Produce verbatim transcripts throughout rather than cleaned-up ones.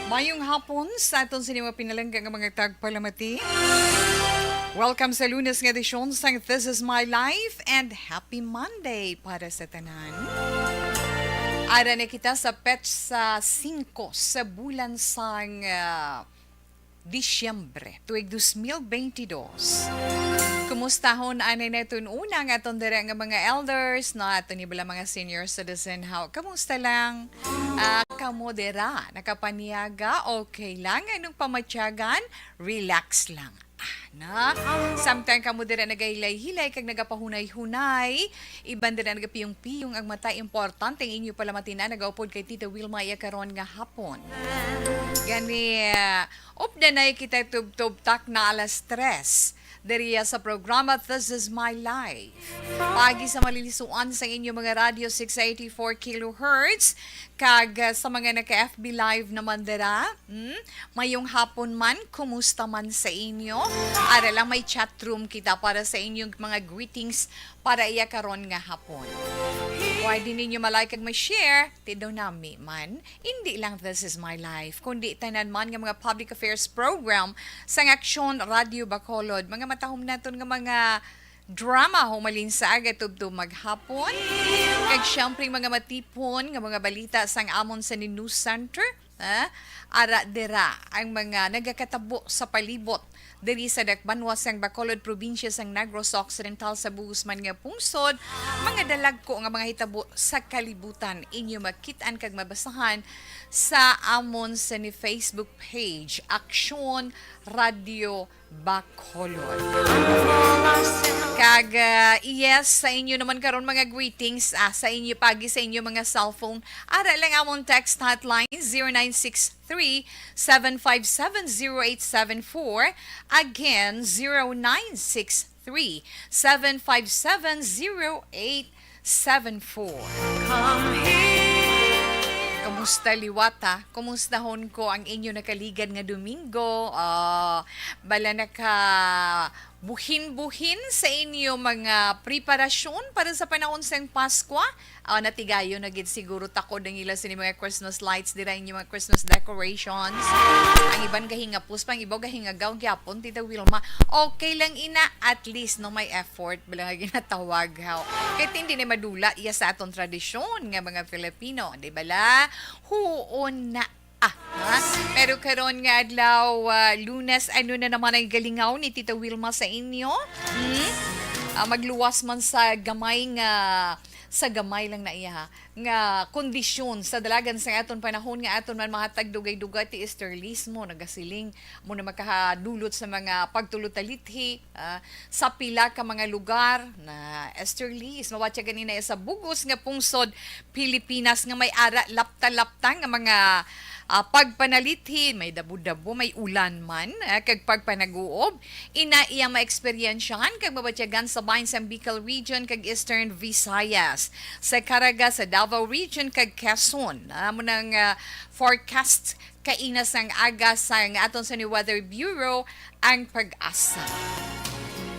Mayong hapon sa aton sa mga pinalangga nga mga tagpalamati. Welcome sa Lunes nga edisyon sang This Is My Life and Happy Monday para sa tanan. Ara na kita sa petsa singko sa bulan sang, ah, Disyembre, tuig dos mil beintidos. Kumustahon anay naton una nga aton dira nga mga elders, no, aton ni bala mga senior citizen, how? Kamusta lang? Ah, kamo dira, nakapaniaga? Okay lang? Anong pamatyagan? Relax lang. Ah, na? Samtang kamo dira nagahilay-hilay kag nagapahunay-hunay, iban dira nagapiyong-piyong ang mata, importante ang inyo palamatinan, nagaupod kay Tita Wilma iya karon nga hapon. Gani, ah, updanay kita tubtob takna alas tres diriya sa programa This Is My Life. Paagi sa malilisuan sa inyo mga radyo, six eighty-four kilohertz, kag, ah, sa mga naka-F B Live naman dira, hmm? Mayong hapon man, kumusta man sa inyo? Ara lang, may chat room kita para sa inyong mga greetings para iya karon nga hapon. Pwede ninyo ma-like kag ma-share, tidaw nami man. Indi lang This Is My Life, kundi tanan man nga mga public affairs program sang Aksyon Radio Bacolod. Mga matahom naton nga mga drama humalin sa aga tubtob maghapon. Kag siyempre, mga matipon nga mga balita sang amon sa News Center. Ha? Ara dira ang mga nagakatabo sa palibot diri sa dakbanwa sang Bacolod, probinsya sang Negros Occidental, sa bug-os man nga pungsod, mga dalagko nga mga hitabo sa kalibutan inyo makit-an kag mabasahan sa amon sa ni Facebook page, Aksyon Radio Bacolod. Kag, ah, yes, sa inyo naman karon mga greetings, ah, sa inyo pagi sa inyo mga cellphone. Ara lang among text hotline, zero nine six three, seven five seven, zero eight seven four. Again, zero nine six three, seven five seven, zero eight seven four. Come here. Kumusta liwat, ha? Kumustahon ko ang inyo nakaligad nga Domingo? Ah, bala naka buhin-buhin sa inyo mga preparasyon para sa panahon sang Paskwa? Ah, natigayon na gid siguro takod ang ila sini mga Christmas lights, dira inyo mga Christmas decorations. Ang iban gahingapos, pang ibaw gahingagaw gyapon, Tita Wilma. Okay lang ina, at least no may effort bala nga ginatawag, haw. Kay hindi na madula iya sa aton tradisyon nga mga Filipino, di bala? Huon na. Ah, ha? Pero karon nga adlaw, ah, Lunes, ano na naman ang galingaw ni Tita Wilma sa inyo? Hmm? Ah, magluwas man sa gamay nga, sa gamay lang na iya, ha, nga kondisyon sa dalagan sa aton panahon nga aton man mahatag dugay-dugay, ti Easterlies mo nagasiling mo na makahadulot sa mga pagtulotalithi, ah, sa pila ka mga lugar na easterlies. Mawatya ganina sa bug-os nga pungsod Pilipinas nga may ara lapta-lapta nga mga, ah, pagpanalithi, may dabo-dabo, may ulan man, ah, kag pagpanaguob. Ina iya maeksperiensyahan kag mabatyagan sa bahin sang Bicol Region kag Eastern Visayas, sa Caraga, sa Davao Region kag Quezon. Amo nang, ah, forecast kaina sang aga sang aton sa ni Weather Bureau ang PAGASA.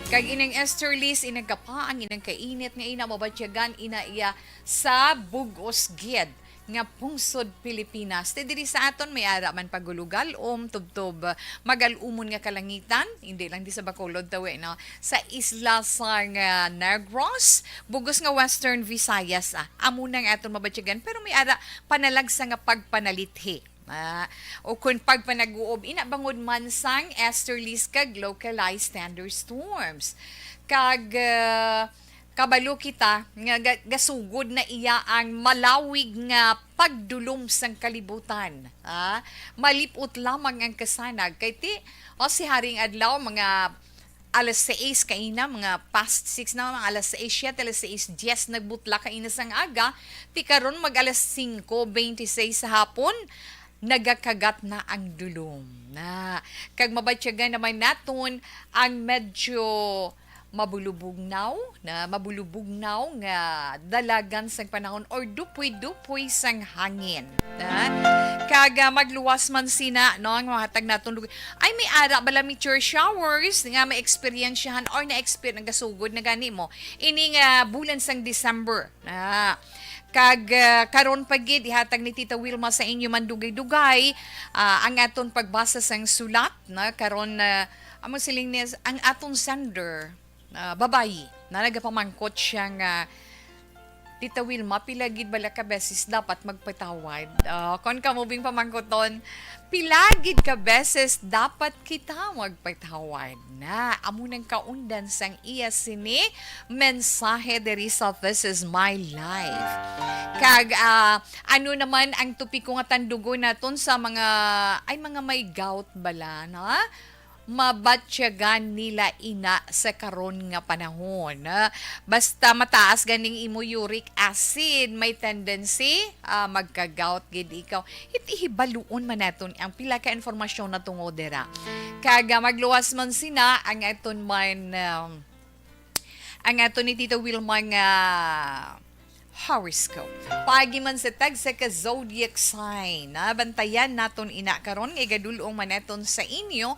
Kag ining easterlies, inang kapaang, inang kainit nga ina mabatyagan ina iya sa bug-os gid nga pungsod Pilipinas. Ti diri sa aton may ara man pagulugal-om, tubtob, magal-umon nga kalangitan, hindi lang di sa Bacolod tawi, no? Sa isla sang, ah, Negros, bug-os nga Western Visayas, ah, amo nang aton mabatyagan, pero may ara panalagsa nga pagpanalithi. Ah, o kun pagpanaguob, ina bangod man sang easterlies kag localized thunderstorms. Kag, ah, kabalo kita nga ga-, gasugod na iya ang malawig nga pagdulom sang kalibutan. Ah, malip-ot lamang ang kasanag. Kay ti, o, si Haring Adlaw, mga alas sais kaina, mga past six na, mga alas sais, siyete, alas sais dyes, nagbutla kaina sang aga, ti karon mag alas singko beintiseis sa hapon, nagakagat na ang dulom. Na, kag mabatyagan naman naton ang medyo mabulubugnaw, na mabulubugnaw nga dalagan sang panahon or dupoy-dupoy sang hangin. Na? Kag, ah, magluwas man sina, no, ang mahatag naton lugar. Ay, may ara bala meteor showers nga may eksperyensyahan or na-exper-, nagasugod na gani mo. Ini nga bulan sang December. Na? Kag, ah, karon pa gid, ihatag ni Tita Wilma sa inyo man dugay-dugay, ah, ang aton pagbasa sang sulat, na? Karon, ah, amo siling niya, ang aton sender, ah, babayi, na nagapamangkot siya nga, "Tita Wilma, pila gid bala ka beses dapat magpatawad?" Ah, kon kamo bing pamangkoton, "Pila gid ka beses dapat kita magpatawad?" Na, amo nang kaundan sang iya sini mensahe diri sa This Is My Life. Kag, ah, ano naman ang topiko nga tandugon naton sa mga, ay, mga may gout bala, na? Mabatyagan nila ina sa karon nga panahon. Ah, basta mataas ganing imo uric acid, may tendency, ah, magka-gout gid ikaw. Iti hibaluon man naton ang pila ka informasyon na tungod dira. Kag, ah, magluwas man sina ang aton man, um, ang aton ni Tito Wilma nga horoscope. Paagi man sa tagsa ka zodiac sign, ah, bantayan naton ina karon nga igadul-ong man naton sa inyo,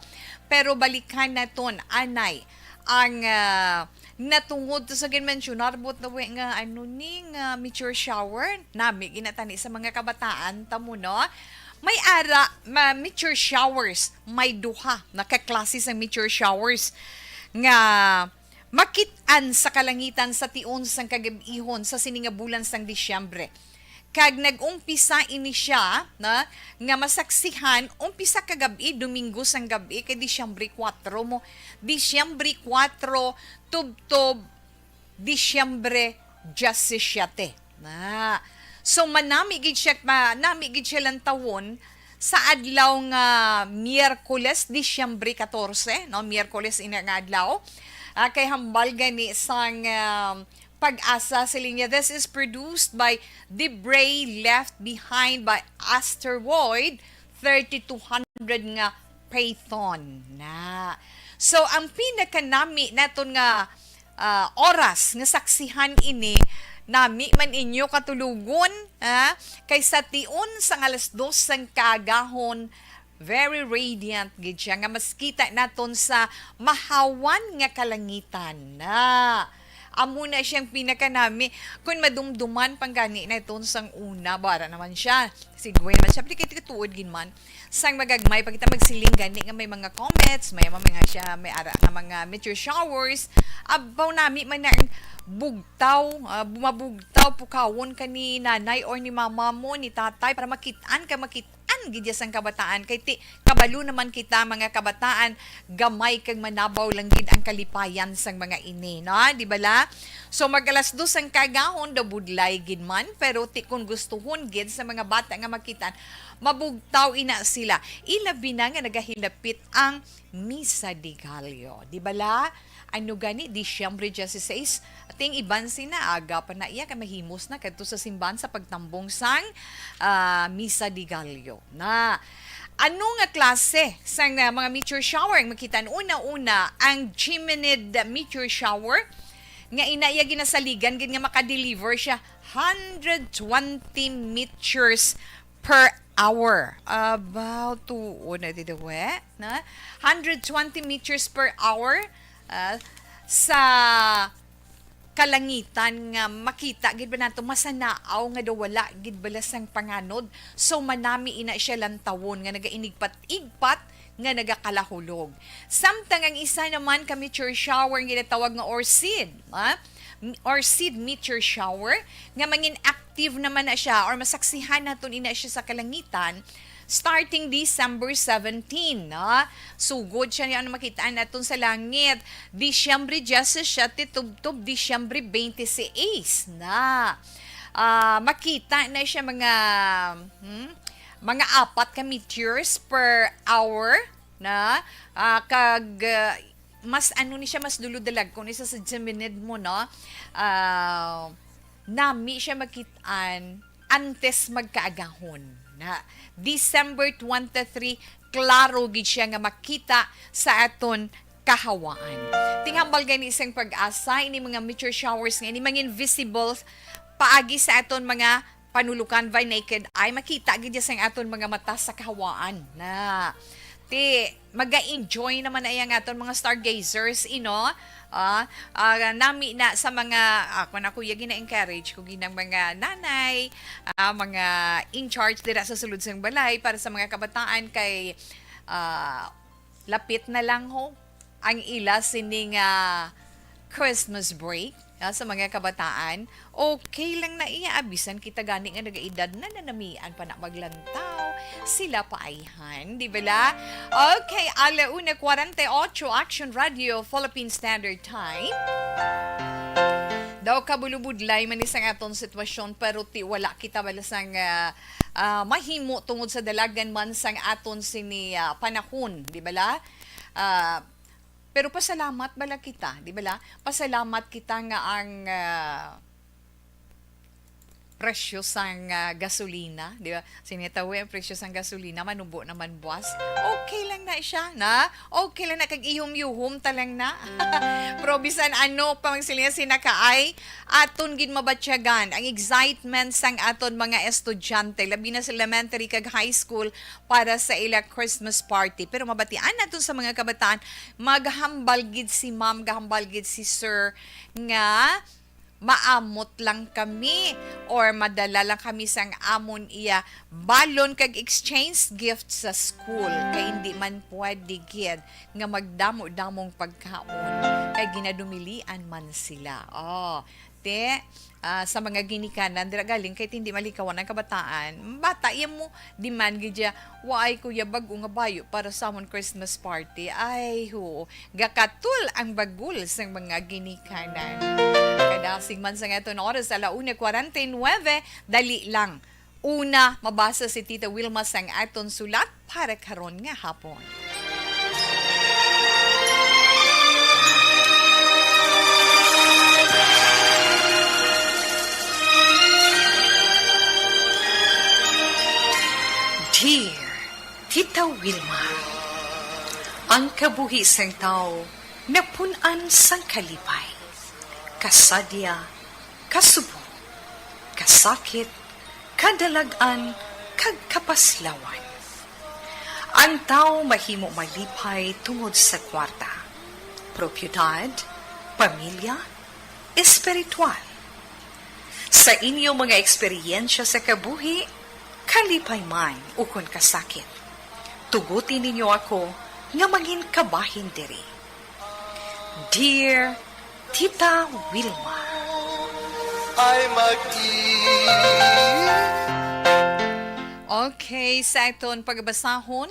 pero balikan naton anay ang, ah, natungod to sa ginmensyonar bot na we nga ano ni nga meteor shower, nami ginatani sa mga kabataan ta mo, no? May ara ma meteor showers, may duha na ka klase sang meteor showers nga makit-an sa kalangitan sa tion sang kagab-ihon sa sini nga bulan sang Disyembre. Kag nag-umpisa ini siya, na, nga masaksihan, umpisa ka gab-i, Domingo sang gab-i, kay Disyembre kuwatro mo, Disyembre kuwatro, tubtob Disyembre diyasisiete. Na. So, manami gid siya, manami gid siya lantawon sa adlaw nga Miyerkules, Disyembre katorse, no? Miyerkules ina nga adlaw. Ah, kay hambal gani sang, um, Pag-asa, siling niya, "This is produced by debris left behind by asteroid thirty-two hundred nga Phaethon." Na. So, ang pinakanami naton nga, ah, oras nga saksihan ini, nami man inyo katulugon, ha? Kay sa tion sang alas dos sang kaagahon, very radiant gid siya nga mas kita naton sa mahawan nga kalangitan. Na. Amo na siyang pinakanami. Kung madumduman pang gani naton sang una, bara naman siya. Segue naman siya. Pero kay tuod gid man. Sang magagmay pa kita magsiling gani nga may mga comets, may mga siya, may ara nga mga meteor showers. Abaw nami man na ang bugtaw, ah, mabugtaw, pukawon ka ni nanay or ni mama mo, ni tatay, para makit-an ka, makit-an gid ya sang kabataan. Kay ti, kabalo naman kita, mga kabataan, gamay kag manabaw lang gid ang kalipayan sang mga ini, no? Di bala? So, mag alas dos ang kagahon, daw budlay gid man, pero ti, kung gustuhon gid sa mga bata nga makitan, mabugtaw ina sila. Ilabi na nga nagahilapit ang Misa de Gallo. Di bala? Ano gani, Disyembre diyasiseis, ating iban sina aga pa na iya kay mahimos na kadto sa simbahan sa pagtambong sang, ah, Misa de Gallo. Na, ano nga klase sang, ah, mga meteor shower ang makita? Una-una, ang Geminid meteor shower, nga ina iya ginasaligan gid nga makadeliver siya hundred twenty meters per hour. About to, una, di daw, eh, na? Hundred twenty meters per hour, ah, sa kalangitan nga makita gid ba nato, masanaaw nga daw wala gid bala sang panganod. So, manami ina siya lantawon nga nagainigpat-igpat nga nagakalahulog. Samtang ang isa naman ka meteor shower nga ginatawag nga Orsid, ah, Orsid meteor shower nga mangin active naman na siya or masaksihan naton ina siya sa kalangitan starting December seventeen, no? Sugod siya niya ang makitaan naton sa langit. Disyembre diyasisiete tubtob Disyembre twenty-six na. Ah, makita na siya mga, hmm, mga apat ka meteors per hour na, ah, kag, ah, mas ano ni siya, mas dulod-dalag kung isa sa Geminid mo, no? Ah, nami siya makitaan antes magkaagahon. Na, December twenty-three, klaro gid siya nga makita sa aton kahawaan. Tinghambal gani sang PAGASA, ini mga meteor showers nga ini mangin visible paagi sa aton mga panulukan by naked eye. Makita gid sang aton mga mata sa kahawaan na. Ti, maga-enjoy naman na iya nga aton mga stargazers, ino? Ah, ah, nami na sa mga, ah, kung ako, ya gina-encourage ko ginang mga nanay, ah, mga in charge dira sa sulod sang balay para sa mga kabataan kay, ah, lapit na lang ho ang ila sini nga Christmas break, ah, sa mga kabataan. Okay lang na iya, abisan kita gani nga nagaedad na, nanamian pa na maglantaw. Sila pa ayhan, di ba la? Okay, ala una kwarenta y ocho, Action Radio, Philippine Standard Time. Daw kabulubudlay man ni sang aton sitwasyon, pero ti wala kita bala sang, ah, ah, mahimo tungod sa dalagan man sang aton sini, ah, panahon, di ba la? Ah, pero pasalamat bala kita, di ba la? Pasalamat kita nga ang, ah, presyo sang, ah, gasolina, di ba? Sinitawi ang presyo sang gasolina, manubo naman buwas. Okay lang na siya, na? Okay lang na, kag ihum-yuhom ta lang na. Pero bisan ano pa, magsilinga sina kaay, aton gid mabatyagan ang excitement sang aton mga estudyante, labi na sa elementary kag high school, para sa ila Christmas party. Pero mabatian naton sa mga kabataan, maghambal gid si ma'am, gahambal gid si sir nga maamot lang kami or madala lang kami sang amon iya balon kag exchange gift sa school, kay hindi man pwede gid nga magdamo-damong pagkaon kay ginadumilian man sila. Oh, te, ah, sa mga ginikanan dira galing kay hindi malikawan ang kabataan. Bata iya mo demand gid siya, "Waay, kuya, bag-o nga bayo para sa amon Christmas party." Ay, ho, gakatul ang bagul sang mga ginikanan. Kadasig man sa aton oras, ala una kwarenta y nuebe, dali lang. Una, mabasa si Tita Wilma sang aton sulat para karon nga hapon. Dear Tita Wilma, ang kabuhi sang tawo napun-an sang kalipay, kasadya, kasubo, kasakit, kadalag-an, kag kapaslawan. Ang tawo mahimo malipay tungod sa kwarta, propiedad, pamilya, espiritual. Sa inyo mga eksperyensya sa kabuhi, kalipay man ukon kasakit, tuguti ninyo ako nga mangin kabahin diri. Dear Tita Wilma. Ay mag-i- Okay, sa aton pagbasahon,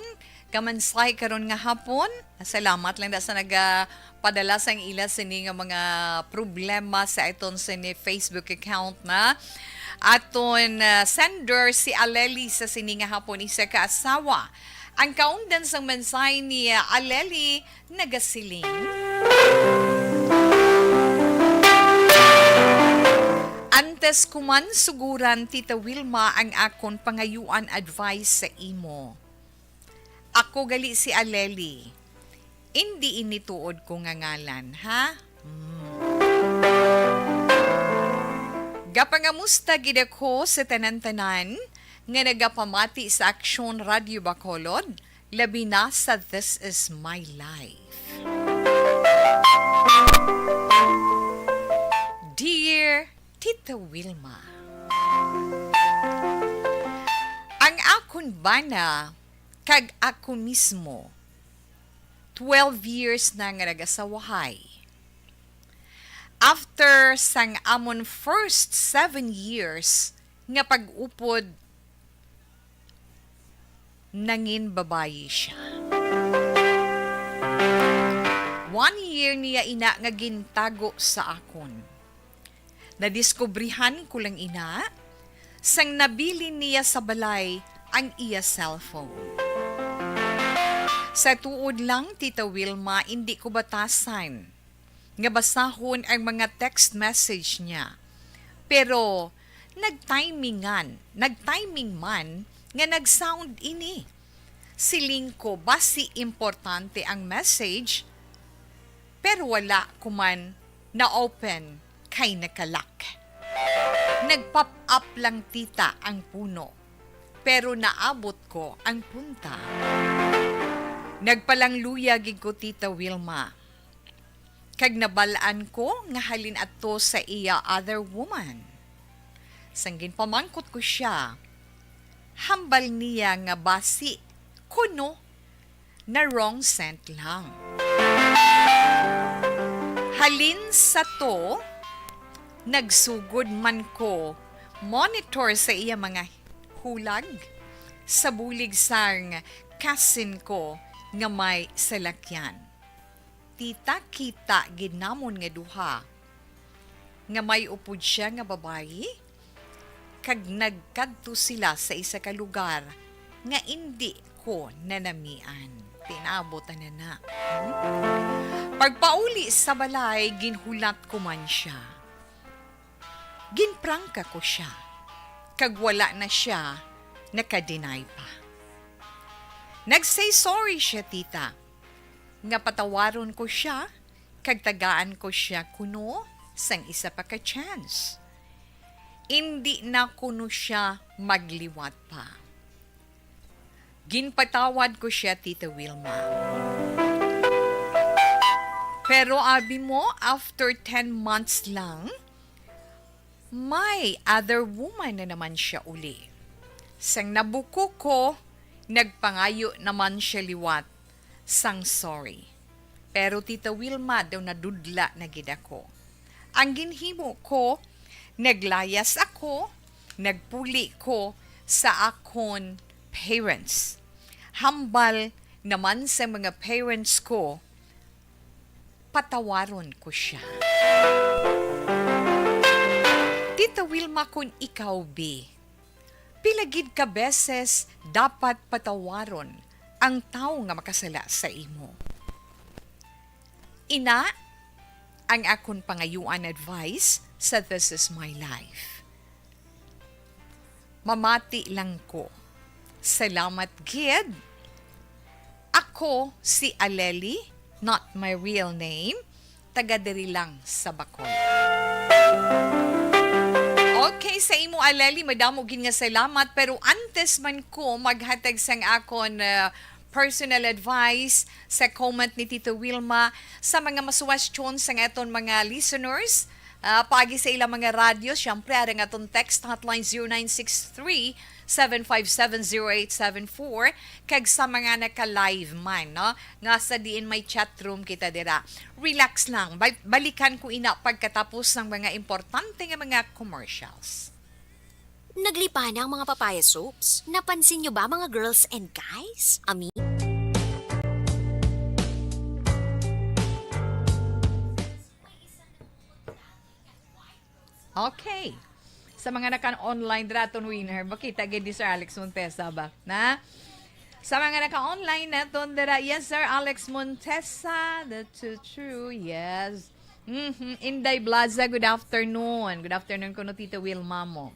kamansay karon nga hapon. Salamat lang da sa nagapadala sang ila sini nga mga problema sa aton sini Facebook account na. Aton, ah, sender si Aleli sa sini nga hapon, isa ka asawa. Ang kaungdan sang mensahe ni, ah, Aleli nagasiling, "Antes ko man suguran, Tita Wilma, ang akon pangayuan advice sa imo. Ako gali si Aleli. Indi ini tuod ko nga ngalan, ha?" Hmm. Gapangamusta gid ako sa tanan-tanan nga nagapamati sa Aksyon Radyo Bacolod, labi na sa This Is My Life. Dear Tita Wilma, ang akon bana kag ako mismo, twelve years na nga nag-asawahay. After sang amon first seven years nga pag-upod, nangin babayi siya. One year niya ina nga gintago sa akon. Nadiskubrihan ko lang ina sang nabilin niya sa balay ang iya cellphone. Sa tuod lang, Tita Wilma, indi ko batasan nga basahon ang mga text message niya. Pero nagtimingan, nagtiming man nga nag-sound ini. Siling ko, basi importante ang message, Pero wala ko man na-open kay naka-lock. Nag-pop up lang, tita, ang puno, pero naabot ko ang punta. Nagpalangluya gid ko, Tita Wilma, kag nabal-an ko nga halin ato sa iya other woman. Sang ginpamangkot ko siya, hambal niya nga basi kuno na wrong scent lang. Halin sa to, nagsugod man ko monitor sa iya mga hulag sa bulig sang cousin ko nga may salakyan. Tita, kita gid namon nga duha nga may upod siya nga babayi, kag nagkadto sila sa isa ka lugar nga indi ko nanamian. Tinabot na na. Pagpauli sa balay, ginhulat ko man siya. Ginprangka ko siya, kag wala na siya naka-deny pa. Nag-say sorry siya, tita, nga patawaron ko siya kag tagaan ko siya kuno sang isa pa ka chance. Indi na kuno siya magliwat pa. Ginpatawad ko siya, Tita Wilma. Pero abi mo, after ten months lang, may other woman na naman siya uli. Sang nabuko ko, nagpangayo naman siya liwat sang sorry. Pero, Tita Wilma, daw nadudla na gid ako. Ang ginhimo ko, naglayas ako, nagpuli ko sa akon parents. Hambal naman sa mga parents ko, patawaron ko siya. Tita Wilma, kun ikaw, bi, pila gid ka beses dapat patawaron ang tawo nga makasala sa imo? Ina ang akon pangayuan advice sa This Is My Life. Mamati lang ko. Salamat gid. Ako si Aleli, not my real name. Taga diri lang sa Bacolod. Okay, sa imo, Aleli, madamo gid nga salamat. Pero antes man ko maghatag sang akon, ah, personal advice sa comment ni Tito Wilma, sa mga masuwestyon sang aton mga listeners, ah, paagi sa ilang mga radyo, syempre, ara nga aton text hotline zero nine six three, seven five seven, zero eight seven four, kag sa mga naka-live man, no, nga sa diin may chat room kita dira. Relax lang. Bal-, balikan ko ina pagkatapos sang mga importante nga mga commercials. Naglipana ang mga papaya soaps. Napansin nyo ba, mga girls and guys? Ami? Okay. Sa mga naka-online dira, aton winner, makita gid ni Sir Alex Montesa ba? Na? Sa mga naka-online naton dira, yes, Sir Alex Montesa, the true, true, yes. Mhm. Inday Blaza, good afternoon. Good afternoon kuno, Tita Wilma mo.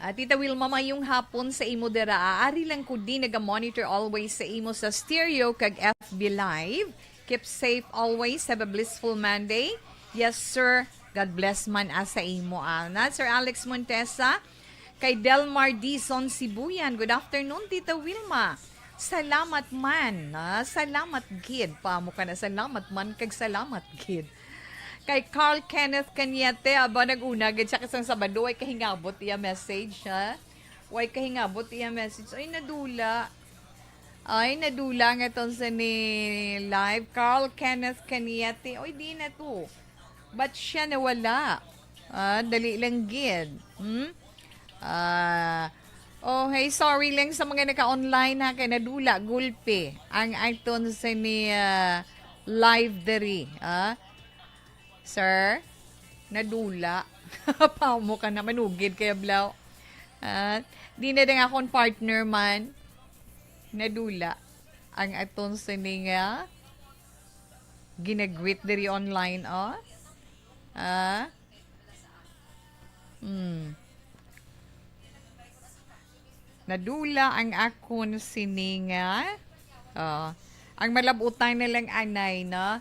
Ah, Tita Wilma, mayong hapon sa imo dira. Ah, ari lang ko di naga-monitor always sa imo sa stereo kag F B Live. Keep safe always. Have a blissful Monday. Yes, sir. God bless man, ah, sa imo, ah. Na, Sir Alex Montesa, kay Delmar Dizon Sibuyan. Good afternoon, Tita Wilma. Salamat man, ah. Salamat gid. Paamo ka na, salamat man kag salamat gid. Kay Carl Kenneth Cañete, aba, nag-una gid siya kay sang Sabado, way kahingabot iya message, ha? Way kahingabot iya message. Ay, nadula. Ay, nadula nga ton sa ni live. Carl Kenneth Cañete. Oy, di na to. Ba't siya nawala? Ah, dali lang gid. Hmm? Ah, oh, hey, sorry lang sa mga naka-online, ha, kay nadula, gulpi ang aton sa ni, ah, live diri, ah. Sir, nadula. Paamo ka na, manugid kaya, blaw. Ah, di na din akong partner man. Nadula ang aton sini nga ginagwit diri online, oh. Ah. Hmm. Nadula ang akon sini nga, oh, ang malabutan na lang anay, no?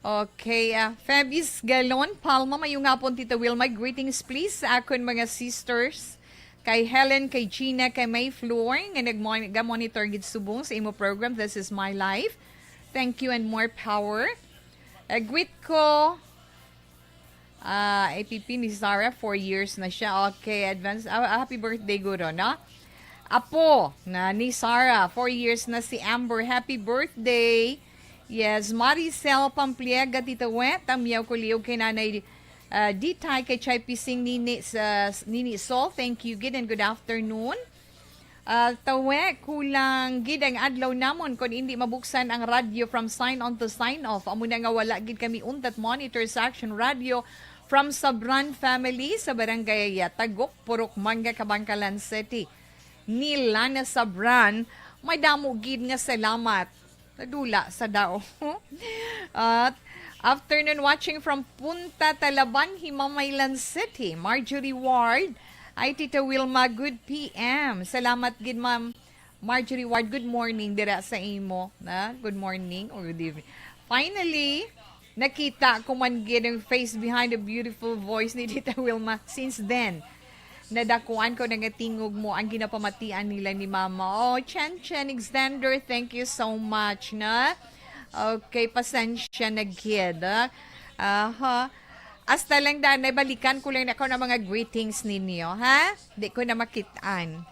Okay, ah, Febis Galon, Palma, mayong hapon, Tita Wilma. Greetings, please, sa akon mga sisters. Kay Helen, kay Gina, kay May Flor, nga nagmon-, ga-monitor gid subong sa imo program, This Is My Life. Thank you and more power. Eh, greet ko, ah, A P P ni Sarah, four years na siya. Okay, advance, ah, happy birthday, guro, no? Apo na ni Sarah, four years na si Amber. Happy birthday! Yes, Maricel Pampliega, Tita Wet, ang miyaw kuliog kay Nanay, ah, Ditay, kay Chay Pising, Nini, sa, Nini Sol. Thank you, good and good afternoon. Ah, Tawe, kulang gid ang adlaw namon kon indi mabuksan ang radyo from sign on to sign off. Amo na nga wala gid kami untat monitor sa Action Radio from Sabran family sa Barangay Tagok, Purok Manga, Kabankalan City. Ni Lana Sabran, madamo gid nga salamat. Nadula sa daw. At afternoon, watching from Punta Talaban, Himamaylan City. Marjorie Ward, ay, Tita Wilma, good P M. Salamat gid, Ma'am Marjorie Ward. Good morning dira sa imo, na? Good morning or good evening. Finally, nakita ko man gid ang face behind the beautiful voice ni Tita Wilma. Since then, nadakuan ko na nga tingog mo ang ginapamatian nila ni Mama. Oh, Chen Chen Extender, thank you so much, na? Okay, pasensya na gid, ah. Aha. Hasta lang, Danay, balikan ko lang na ako ng mga greetings ninyo, ha? Di ko na makitaan.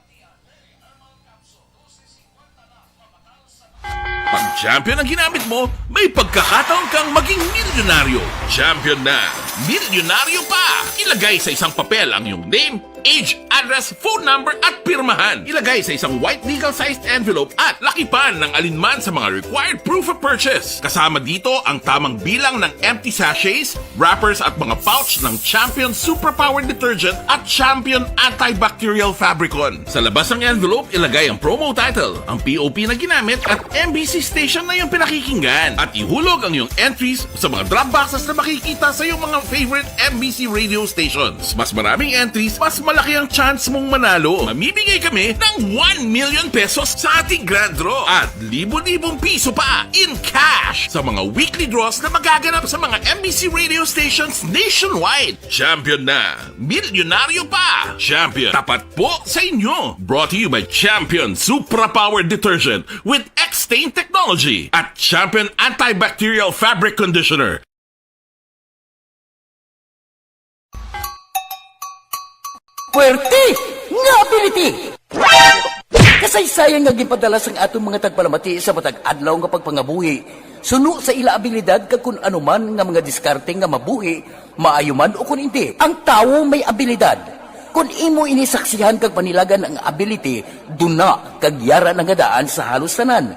Pag champion ang ginamit mo, may pagkakataon kang maging milyonaryo. Champion na, milyonaryo pa! Ilagay sa isang papel ang iyong name, age, address, phone number, at pirmahan. Ilagay sa isang white legal-sized envelope at lakipan ng alinman sa mga required proof of purchase. Kasama dito ang tamang bilang ng empty sachets, wrappers, at mga pouch ng Champion Superpower Detergent at Champion Antibacterial Fabricon. Sa labas ng envelope, ilagay ang promo title, ang P O P na ginamit, at M B C station na iyong pinakikinggan. At ihulog ang iyong entries sa mga drop boxes na makikita sa iyong mga favorite M B C radio stations. Mas maraming entries, mas malaki ang chance mong manalo. Mamimigay kami ng one million pesos sa ating grand draw at libo-libong piso pa in cash sa mga weekly draws na magaganap sa mga M B C radio stations nationwide. Champion na! Milyonaryo pa! Champion, tapat po sa inyo! Brought to you by Champion Supra Power Detergent with X-Stain Technology at Champion Antibacterial Fabric Conditioner. Puwerte nga ability! Kasaysayan nga ginpadala sang aton mga tagpalamati sa matag adlaw nga pagpangabuhi, suno sa ila abilidad kag kun ano man nga mga diskarte nga mabuhi, maayo man o kun indi. Ang tawo may abilidad. Kun imo ini saksihan kag panilagan ang ability, duna kag yara na nga daan sa halos tanan.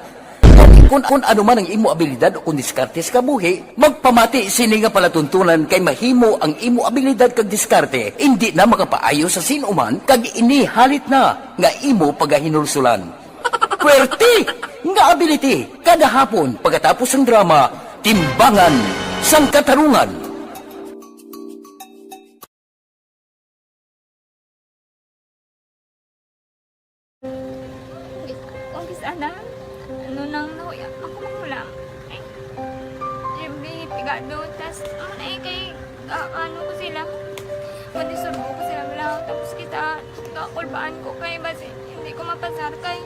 Kun, kun ano man ang imo abilidad o kun diskarte sa kabuhi, magpamati sini nga palatuntunan kay mahimo ang imo abilidad kag diskarte indi na makapaayo sa sin-o man kag ini halit na nga imo pagahinulsulan. Puwerte nga ability! Kada hapon, pagkatapos sang drama, Timbangan sang Katarungan. Kung kis-, ana, ano nang nahuya, ako manghulam. Ay, every pigado, tas, ano na eh, kay, ah, ano ko sila, madisurbo ko sila, wala, tapos kita, kakulbaan ko kay, basi, hindi ko mapasar kay.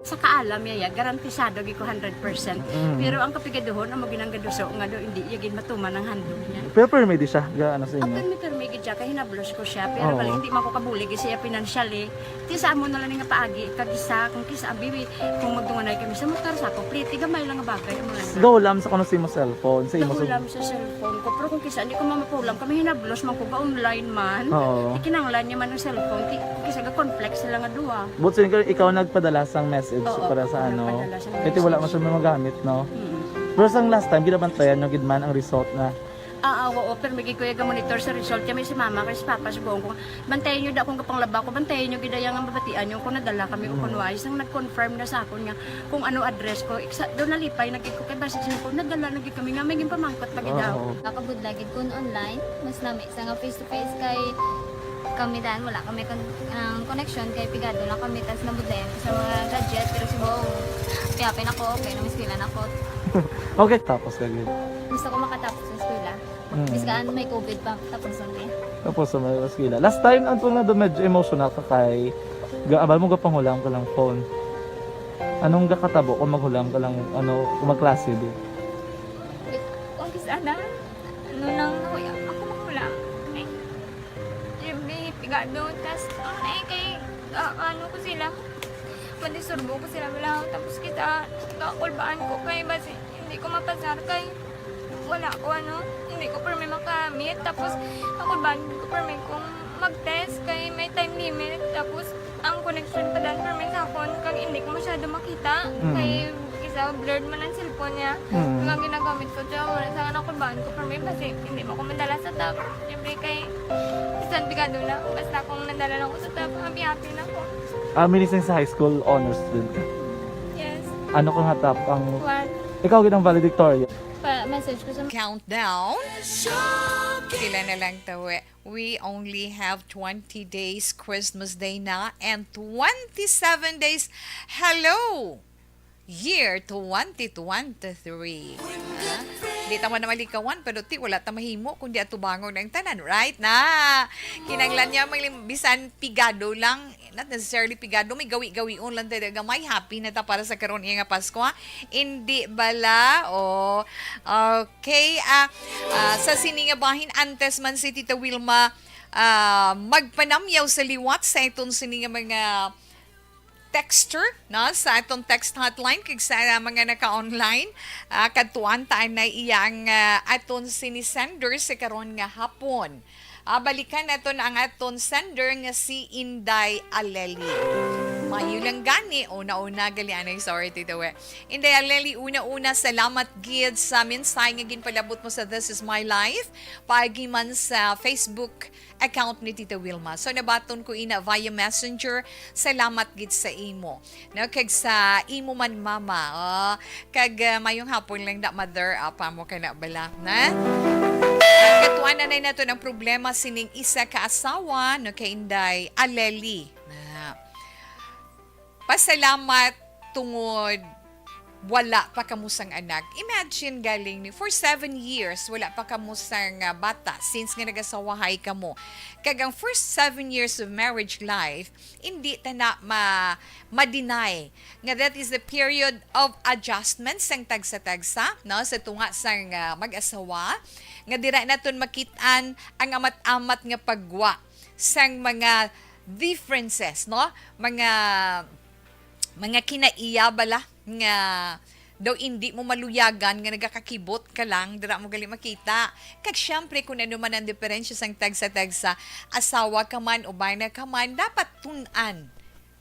Sa kaalam niya, ya, garantisado gid ko hundred percent. Mm. Pero ang kapigaduhon, amo ginang gaduso nga do, hindi iya gid matuman ang handog niya. Pero permi di siya, ga ano sa imo. Permi, permi gid siya, kay hinablos ko siya. Pero Oo. Gali, hindi man ko kabulig siya financially. Ti sa amo na lang nga paagi, kag isa, kung kisa, abi, kung magdunganay kami sa motor, sa ako, pliti, gamay lang nga bagay, amo lang. Gahulam sa kuno sa imo cellphone, sa imo sa Gahulam sa cellphone ko. Pero kung kisa, hindi ko mamapulam, kami hinablos man ko, ga-online man. Oo. Di kinahanglan niya man ang cellphone. Ti, kung kisa, ga-conflict sila nga duha. But sin ikaw nagpadala sang message Oo, para sa ako ano. nagpadala sang Kaya wala man message. Siya magamit, no? Mm. Pero sang last time, ginabantayan nyo gid man ang result na. Ah, ah, oo, pero may gid ko iya ga-monitor sa result. Kaya may si mama, kay si papa, subong ko. Bantayan nyo da akong gapanglaba ko. Bantayan nyo gid ang mabatian nyo kung nadala kami o kung wala. Isang nag-confirm na sa akon nga kung ano address ko. Iksa, doon nalipay na gid ko kay basi siya ko, nadala na gid kami nga may ginpamangkot pa gid daw. Oo. Nakabudlay gid kun online, mas lami sa nga face to face kay kami dan wala kami kon ang connection kay pigado lang kami tas nabudlayan ko sa mga gadget pero subong piyapin ako kay namiskwela na ko. Okay, tapos ka gid. Gusto ko makatapos sa eskwela. Mm. Biskaan may covid pa tapos ang day. Tapos sa mga eskwela. Last time, ang tunga doon medyo emotional ka kay gaabal mo gapanghulam ka lang phone. Anong gakatabo kung maghulam ka lang, ano, kung magklase di? Kung kisa na, ano lang, nahuya ako mahulam. Ay, siyempre, pigado. Tas, ang ay kay, ah, ano ko sila, mandisturbo ko sila, wala. Tapos kita, kakulbaan ko kay basi, hindi ko mapasar kay, wala ko, ano, hindi ko permi makamit. Tapos, kakulbaan ko permi kung mag-test kay may time limit. Tapos, ang connection pa dan permi sa akon, kag hindi ko masyado makita. Mm. Kay, isa, blurred man ang cellphone niya. Mm. Kaya ginagamit ko siya, wala sa akin ako baan ko permi, kasi hindi mo ko madala sa top. Siyempre kay, bisan pigado na, basta kung nadala lang ko sa top, happy-happy na ko. Ah, minising sa high school honors student ka. Yes. Ano ka nga top ang... One. Ikaw gid ang valedictorian. Pa message ko sa Countdown. Sila na lang tawi. We only have twenty days, Christmas Day na, and twenty-seven days. Hello! Year twenty twenty-three. Ah, di ta man na malikawan, pero ti, wala ta mahimo kundi atubangon ang tanan, right? Na, kinanglan niya, may lim- bisan pigado lang, not necessarily pigado, may gawi-gawion lang tayo, gamay, happy na ta para sa karon iya nga Pasko, ha? Hindi bala? O, okay. Ah, ah, sa sini nga bahin, antes man si Tita Wilma ah, magpanamyaw sa liwat sa iton sini nga mga texter, no, sa aton text hotline kag sa mga naka-online, ah, kadtuan ta anay iya ang, ah, aton sini sender sa karon nga hapon. Ah, balikan naton ang aton sender nga si Inday Aleli. Mayo lang gani, una-una, gali anay, sorry, Tita We. Inday Aleli, una-una, salamat gid sa mensahe nga ginpalabot mo sa This Is My Life, paagi man sa Facebook account ni Tita Wilma. So, nabaton ko ina via messenger. Salamat gid sa imo. No, kag sa imo man, mama. Oh, kag, ah, mayong hapon lang na, mother. Apa mo ka na bala, na? Katuan na nato ang problema sining isa ka asawa, no, kay Inday Aleli. Na, pasalamat tungod wala pa kamo sang anak. Imagine galing ni, for seven years, wala pa kamo sang, ah, bata since nga nagasawahay kamo. Kag ang first seven years of marriage life, hindi ta na ma-, ma-deny nga that is the period of adjustment sang tagsa-tagsa, no, sa tunga sang, ah, mag-asawa, nga dira naton makit-an ang amat-amat nga paggwa sang mga differences, no? Mga, mga kinaiya bala nga daw indi mo maluyagan nga nagakakibot ka lang, dira mo gali makita. Kag siyempre, kung ano man ang diferensya sang tagsa-tagsa, asawa ka man o bana ka man, dapat tun-an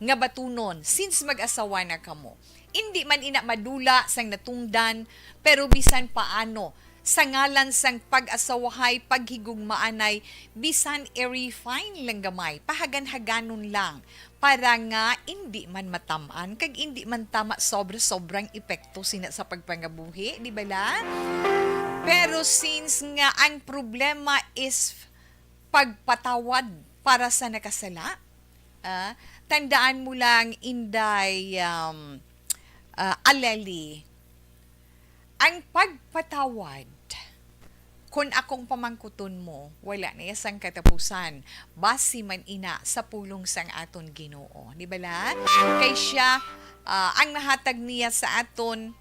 nga batunon since mag-asawa na kamo. Indi man ina madula sang natungdan, pero bisan paano, sa ngalan sang pag-asawahay, paghigugmaanay, bisan i-refine lang gamay, pahagan-haganon lang, para nga indi man matam-an, kag indi man tama sobra-sobrang epekto sina sa pagpangabuhi, di bala? Pero since nga ang problema is pagpatawad para sa nakasala, ah, tandaan mo lang, Inday, um, ah, Aleli, ang pagpatawad, Kon akong pamangkuton mo, wala na iya sang katapusan, basi man ina sa pulong sang aton Ginoo. Di bala? Kay siya, ah, ang nahatag niya sa aton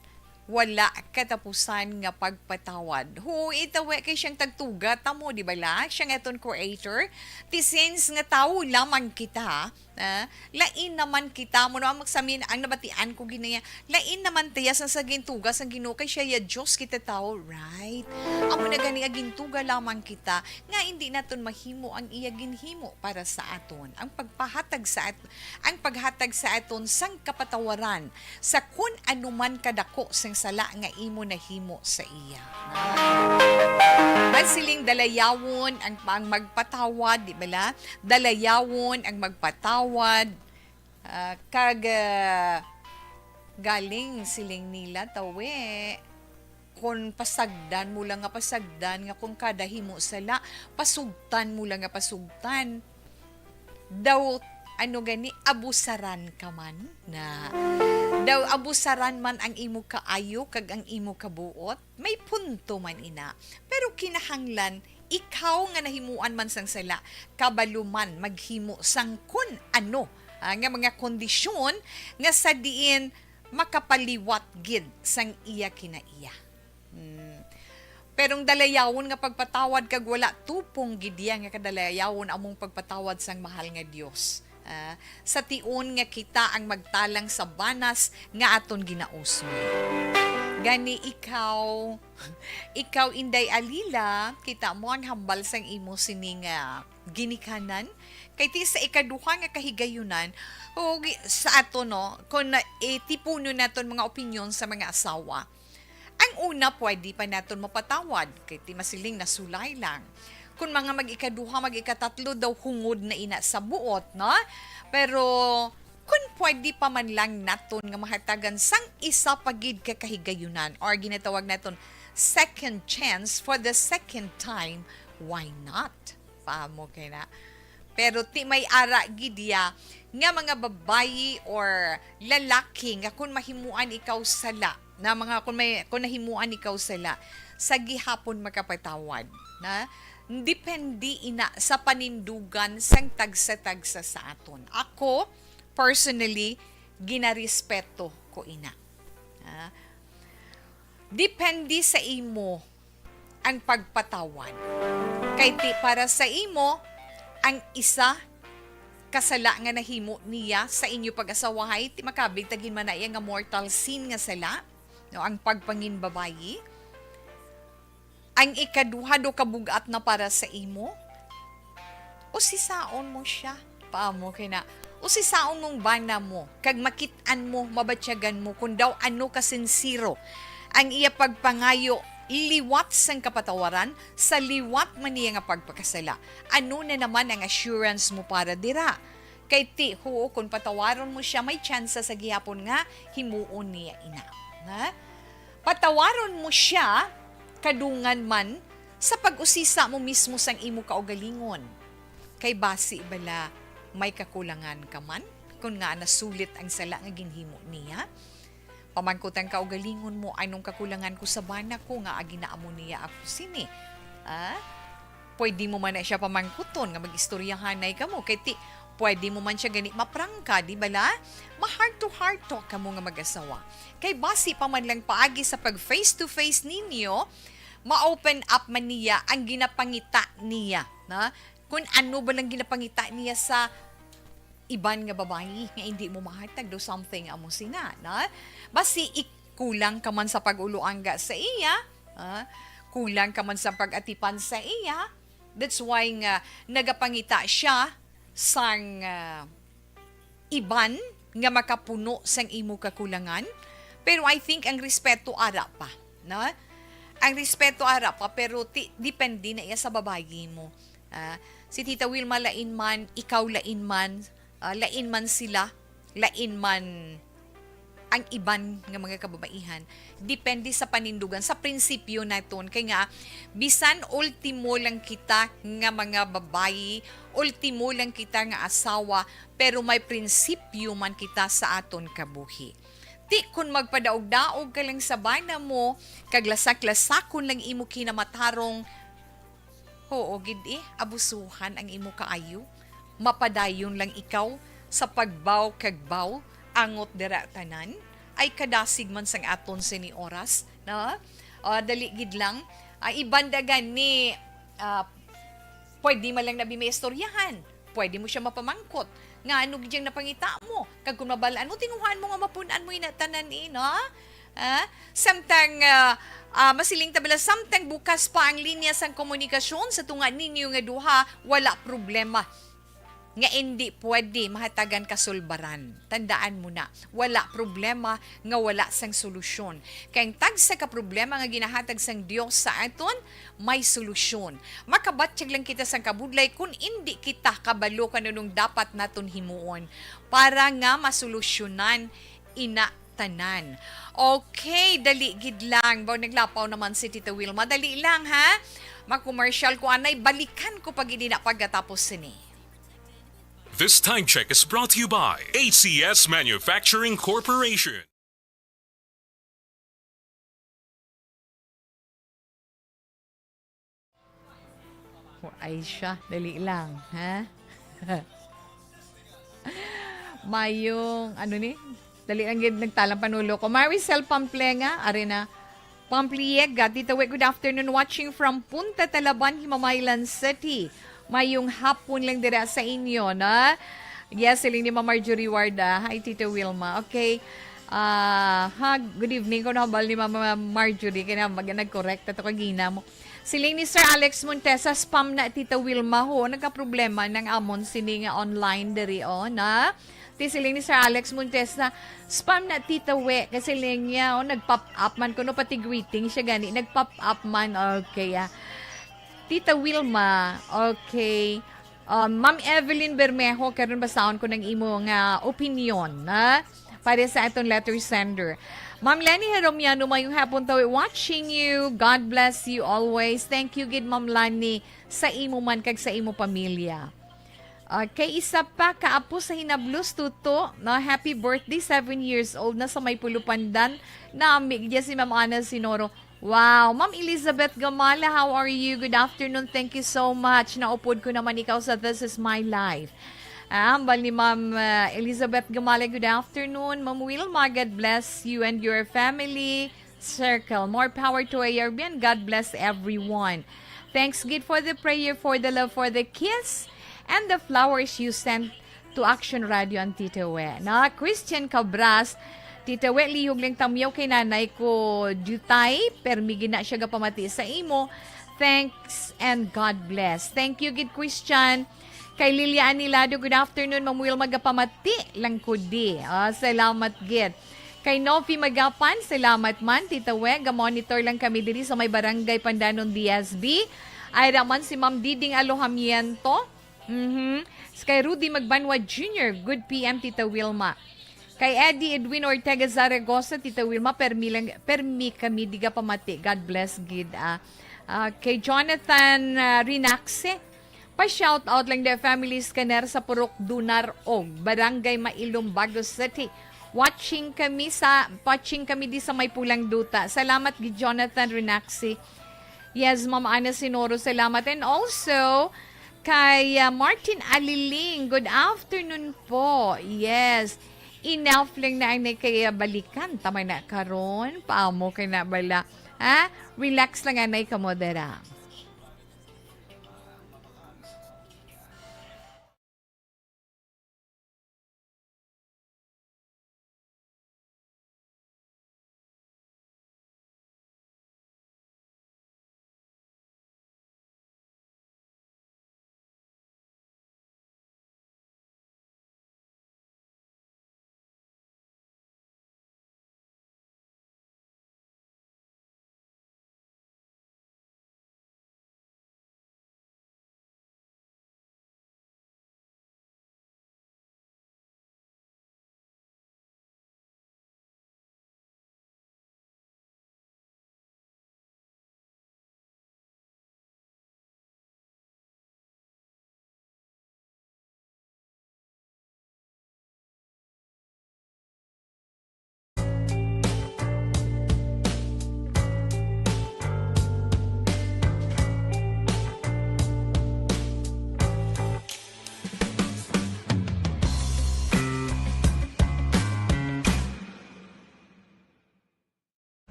wala katapusan nga pagpatawad. Huo, itawi kay siyang tagtuga ta mo, di bala? Siya nga aton creator. Ti since nga tawo lamang kita, ah, lain naman kita. Amo na ang magsamin, ang nabatian ko ginaya, lain naman tiya sang sa gintuga sang Ginoo, kay siya ya Dios, kita tawo, right? Amo na gani, gintuga lamang kita nga hindi naton mahimo ang iya ginhimo para sa aton. Ang pagpahatag sa at-, ang paghatag sa aton sang kapatawaran sa kun ano man kadako sing sala nga imo nahimo sa iya. Ang siling dalayawon ang, ang magpatawad, di bala? Dalayawon ang magpatawad, ah, kag, ah, galing siling nila, tawi. Kon pasagdan mo lang nga pasagdan, nga kon kada himo sala, pasugtan mo lang nga pasugtan, daw, ano gani, abusaran ka man na. Daw abusaran man ang imo kaayo kag ang imo kabuot. May punto man ina. Pero kinahanglan, ikaw nga nahimuan man sang sala, kabalo man maghimo sang kun ano, ah, nga mga kondisyon nga sa diin makapaliwat gid sang iya kinaiya. Hmm. Pero ang dalayawon nga pagpatawad kag wala tupong gid iya nga kadalayawon among pagpatawad sang mahal nga Dios. Ah, sa tion nga kita ang magtalang sa banas nga aton ginausoy. Gani ikaw, ikaw, Inday Alila, kita mo ang hambal sang imo sini nga ginikanan? Kay ti sa ikaduha nga kahigayunan, o gi-, sa ato, no, kung na, itipunon naton mga opinyon sa mga asawa, ang una, pwede pa naton mapatawad, kay ti masiling nasulay lang. Kung mga mag-ikaduha, mag-ikatatlo daw, hungod na ina sa buot, no? Pero, kung pwede pa man lang naton nga mahatagan sang isa pa gid ka kahigayunan, or ginatawag naton second chance for the second time, why not? Paamo kay na. Pero ti may ara gid ya nga mga babayi or lalaki nga kung mahimuan ikaw sala, na mga kung may, kung nahimuan ikaw sala, sa gihapon makapatawad, na depende ina sa panindugan sang tagsa-tagsa sa aton. Ako, personally, ginarespeto ko ina. Ah, depende sa imo ang pagpatawad. Kay ti para sa imo, ang isa ka sala nga nahimo niya sa inyo pag-asawahay, ti makabig ta gid man na iya nga mortal sin nga sala, no, ang pagpanginbabayi. Ang ikaduha do ka bug-at na para sa imo, usisaon mo sia. Paamo kay na, usisaon mong bana mo, kag makit-an mo, mabatyagan mo kung daw ano ka sinsero ang iya pagpangayo liwat sang kapatawaran, sa liwat man niya nga pagpakasala. Ano na naman ang assurance mo para dira? Kay ti, huo, kung patawaron mo sia, may tsansa sa gihapon nga himuon niya ina. Ha? Patawaron mo sia, kadungan man, sa pag-usisa mo mismo sang imo kaugalingon. Kay basi bala may kakulangan ka man, kun ngaa nasulit ang sala nga ginhimo niya? Pamangkot ang kaugalingon mo, "Anong kakulangan ko sa bana ko nga ginaamo niya ako sini?" Ah? Pwede mo man na siya pamangkuton nga mag-istoryahanay kamo. Kay ti, pwede mo man siya gani maprangka, di bala? Ma-heart to heart talk kamo nga mag-asawa. Kay basi pa man lang paagi sa pag face to face ninyo, ma-open up man niya ang ginapangita niya, na? Kung ano ba lang ginapangita niya sa iban nga babayi nga hindi mo mahatag do something amo sina, na? Basi ik-, kulang ka man sa pag-uloangga sa iya, ah, kulang ka man sa pag-atipan sa iya. That's why nga nagapangita siya sang, ah, iban nga makapuno sang imo kakulangan. Pero I think ang respeto ara pa, no? Ang respeto ara pa, pero ti-, depende na iya sa babayi mo. Ah, si Tita Wilma lain man, ikaw lain man, ah, lain man sila, lain man ang iban nga mga kababaihan. Depende sa panindugan, sa prinsipyo naton. Kay nga, bisan ultimo lang kita nga mga babayi, ultimo lang kita nga asawa, pero may prinsipyo man kita sa aton kabuhi. Ti kun magpadaog-daog ka lang sa bana mo, kag lasak-lasakon lang imo kinamatarong, Oo gid, eh, abusuhan ang imo kaayo. Mapadayon lang ikaw sa pagbaw kag baw, angot dira tanan. Ay kadasig man sang aton sini oras, no? Ah, dali gid lang. Ah, iban da gani, ah, pwede man lang nabi maistoryahan. Pwede mo siya mapamangkot. Nga ano gid yang napangita mo? Kag kung mabalaan mo, tinguhaan mo nga mapun-an mo ina tanan, eh, no? Ah, samtang, ah, ah, masiling ta bala, samtang bukas pa ang linya sang komunikasyon sa tunga ninyo nga duha, wala problema nga indi pwede mahatagan kasulbaran. Tandaan mo na, wala problema nga wala sang solusyon. Kay ang tagsa ka problema nga ginahatag sang Dios sa aton, may solusyon. Makabatyag lang kita sang kabudlay kung indi kita kabalo kung anong dapat naton himuon para nga masolusyonan ina tanan. Okay, dali gid lang. Baw, naglapaw naman si Tita Wilma. Dali lang, ha? Makomersyal ko anay. Balikan ko pa gid ina pagkatapos sini. This time check is brought to you by A C S Manufacturing Corporation. Ay siya, dali lang, ha? Mayong, ano ni? Dali lang gid, nagtalang panulo ko. Maricel Pamplenga, ari na. Pampliega, Tita We, good afternoon. Watching from Punta Talaban, Himamaylan City. Mayong hapon lang dira sa inyo, na? Yes, siling ni Ma'am Marjorie Warda. Hi, Tita Wilma. Okay. Ah, ha, good evening. Kung nahambal ni Mama Marjorie, kaya mag-, nag-correct ato kagina mo. Siling ni Sir Alex Montesa, spam na Tita Wilma ho. Nagka-problema nang amon sini nga online diri, oh, na? Ti siling ni Sir Alex Montesa, spam na Tita We. Kasi siling niya, oh, nag-pop up man kuno, pati greeting siya gani. Nag-pop up man. Okay, ah. Tita Wilma, okay. Um, Ma'am Evelyn Bermejo, karon basahon ko ng imo nga opinion, ha? Para sa aton letter sender. Ma'am Leni Heromiano, mayong hapon, tawi, watching you. God bless you always. Thank you gid, Ma'am Lani, sa imo man kag sa imo pamilya. Ah, kay isa pa ka apo sa Hinablos, Tuto, na happy birthday, seven years old na sa may Pulupandan. Nami gid si Ma'am Ana Sinoro. Wow, Ma'am Elizabeth Gamala, how are you? Good afternoon. Thank you so much. Naupod ko naman ikaw sa This Is My Life. Ah, hambal ni Ma'am, ah, Elizabeth Gamala, good afternoon. Ma'am Wilma, God bless you and your family circle. More power to A R B and God bless everyone. Thanks gid for the prayer, for the love, for the kiss, and the flowers you sent to Action Radio and Tita We. Na Christian Cabras, Tita We, lihog lang tamyaw kay nanay ko diutay, permi gid na siya gapamati sa imo. Thanks and God bless. Thank you gid, Christian. Kay Lilia Anilado, good afternoon, Ma'am Wilma, gapamati lang ko di. Ah, salamat gid. Kay Novi Magapan, salamat man, Tita We, ga-monitor lang kami diri sa may Barangay Pandanon, D S B. Ay ra man si Ma'am Diding Alojamiento. Mhm. Kay Rudy Magbanwa Junior, good P M, Tita Wilma. Kay Eddie Edwin Ortega Zaragoza, Tita Wilma, permi lang, permi kami di gapamati. God bless gid, ah. Ah, kay Jonathan, ah, Rinaxe, pa-shout out lang the families kaner sa Purok Dunar og Barangay Mailom, Bago City. Watching kami sa, watching kami di sa may Pulang Duta. Salamat gid, Jonathan Rinaxe. Yes, Ma'am Ana Sinoro, salamat. And also, kay, ah, Martin Aliling, good afternoon po. Yes, enough lang na anay kay, ah, balikan. Tama na karon, paamo kay na bala. Ha? Relax lang anay kamo dira.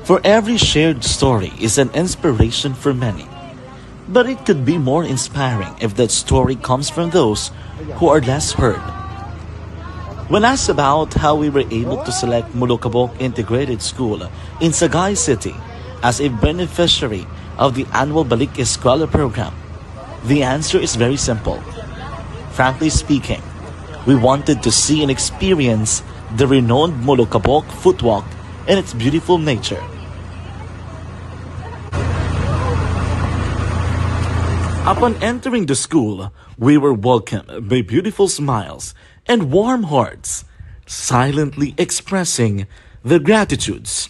For every shared story is an inspiration for many. But it could be more inspiring if that story comes from those who are less heard. When asked about how we were able to select Molokabok Integrated School in Sagay City as a beneficiary of the annual Balik Eskwela program, the answer is very simple. Frankly speaking, we wanted to see and experience the renowned Molokabok footwalk and its beautiful nature. Upon entering the school, we were welcomed by beautiful smiles and warm hearts, silently expressing their gratitudes.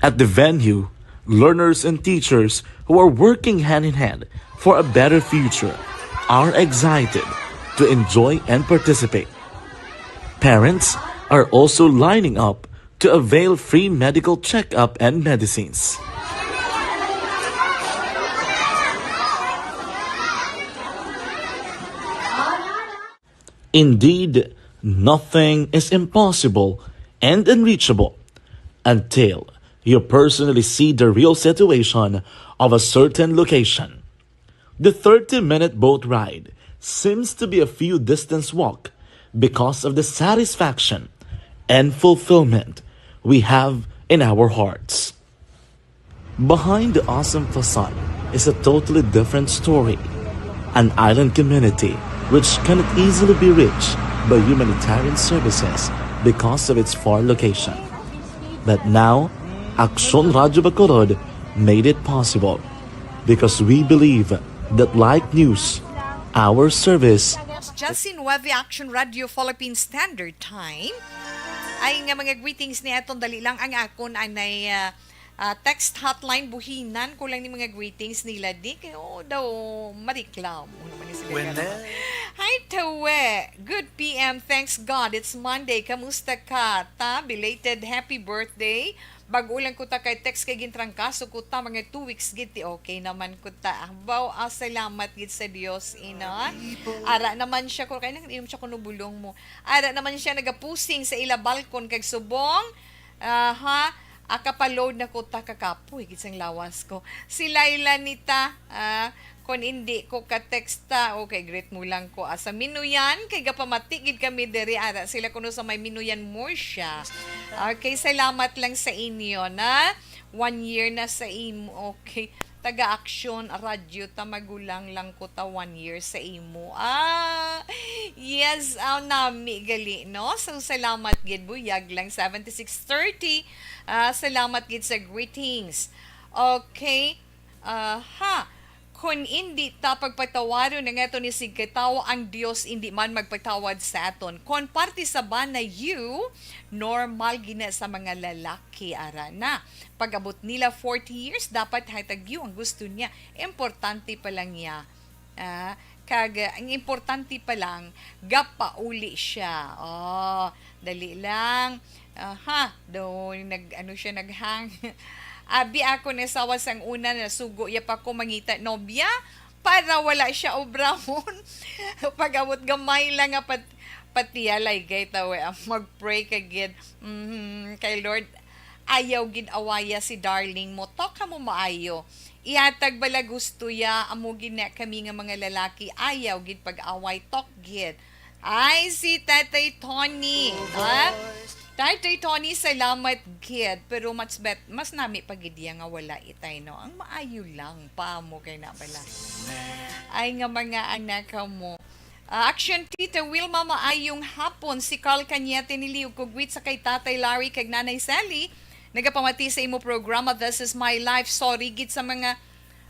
At the venue, learners and teachers who are working hand in hand for a better future are excited to enjoy and participate. Parents are also lining up to avail free medical checkup and medicines. Indeed, nothing is impossible and unreachable until you personally see the real situation of a certain location. The thirty-minute boat ride seems to be a few distance walk because of the satisfaction and fulfillment we have in our hearts. Behind the awesome facade is a totally different story. An island community which cannot easily be reached by humanitarian services because of its far location. But now, Aksyon Radyo Bacolod made it possible because we believe that like news, our service Justin Wave Action Radio Philippine Standard Time. Ay nga mga greetings ni aton dali lang ang akon anay, ah, ah, text hotline buhinan ko lang ni mga greetings nila di kay oo daw mareklamo naman ni sila. Hi Tawe. Good P M. Thanks God it's Monday. Kamusta ka? Ta, belated happy birthday. Bag-o lang ko ta kay text kay gintrangkaso ko ta mga two weeks gid ti okay naman ko ta. Baw, ah, salamat gid sa Dios ina. Ara naman siya ko kay nang siya kuno bulong mo. Ara naman siya nagapusing sa ila balkon kag subong. Aha, akapaload na ko ta kakapoy gid sang lawas ko. Si Laila nita, ah, kon hindi ko ka-text ta, okay, greet mo lang ko. Asa minuyan kay gapamati gid kami diri ara sila kuno sa may minuyan Murcia. Okay, salamat lang sa inyo na one year na sa imo. Okay. Taga Aksyon Radyo ta magulang lang ko ta one year sa imo. Ah, yes, ah, nami gali, no? So, salamat gid, buyag lang, seventy-six thirty. Ah, salamat gid sa greetings. Okay. Ah, ha. Kon indi ta pagpatawaron nga aton ni sigkatawo, ang Dios indi man magpatawad sa aton. Kon parte sa bana, you, normal gina sa mga lalaki, ara na. Pag-abot nila forty years, dapat hatag you ang gusto niya. Importante pa lang niya. Ah, kag, ah, ang importante pa lang, gapauli siya. Oh, dali lang. Aha, daw nag, ano siya, naghang. Abi ako ni asawa sang una, nasugo ya pa ko mangita nobya para wala siya obramon. Pag-abot gamay lang nga pat, patiyalay gay tawe ang mag-pray ka gid. Mhm, kay Lord, ayaw gid awaya si darling mo. Talk ka mo maayo. Ihatag bala gusto ya, amo gid na kami nga mga lalaki, ayaw gid pag-away, talk gid. Ay, si Tatay Tony, ha? Tatay Tony, salamat gid. Pero mas bet, mas nami pa gid iya nga wala itay, no? Ang maayo lang pa mo kay na bala. Ay, nga mga anak ka mo. Ah, Action Tita Wilma, maayong hapon. Si Carl Cañete niliyog ko gwit sa kay Tatay Larry kag Nanay Sally. Nagapamati sa imo programa, This Is My Life. Sorry gid sa mga,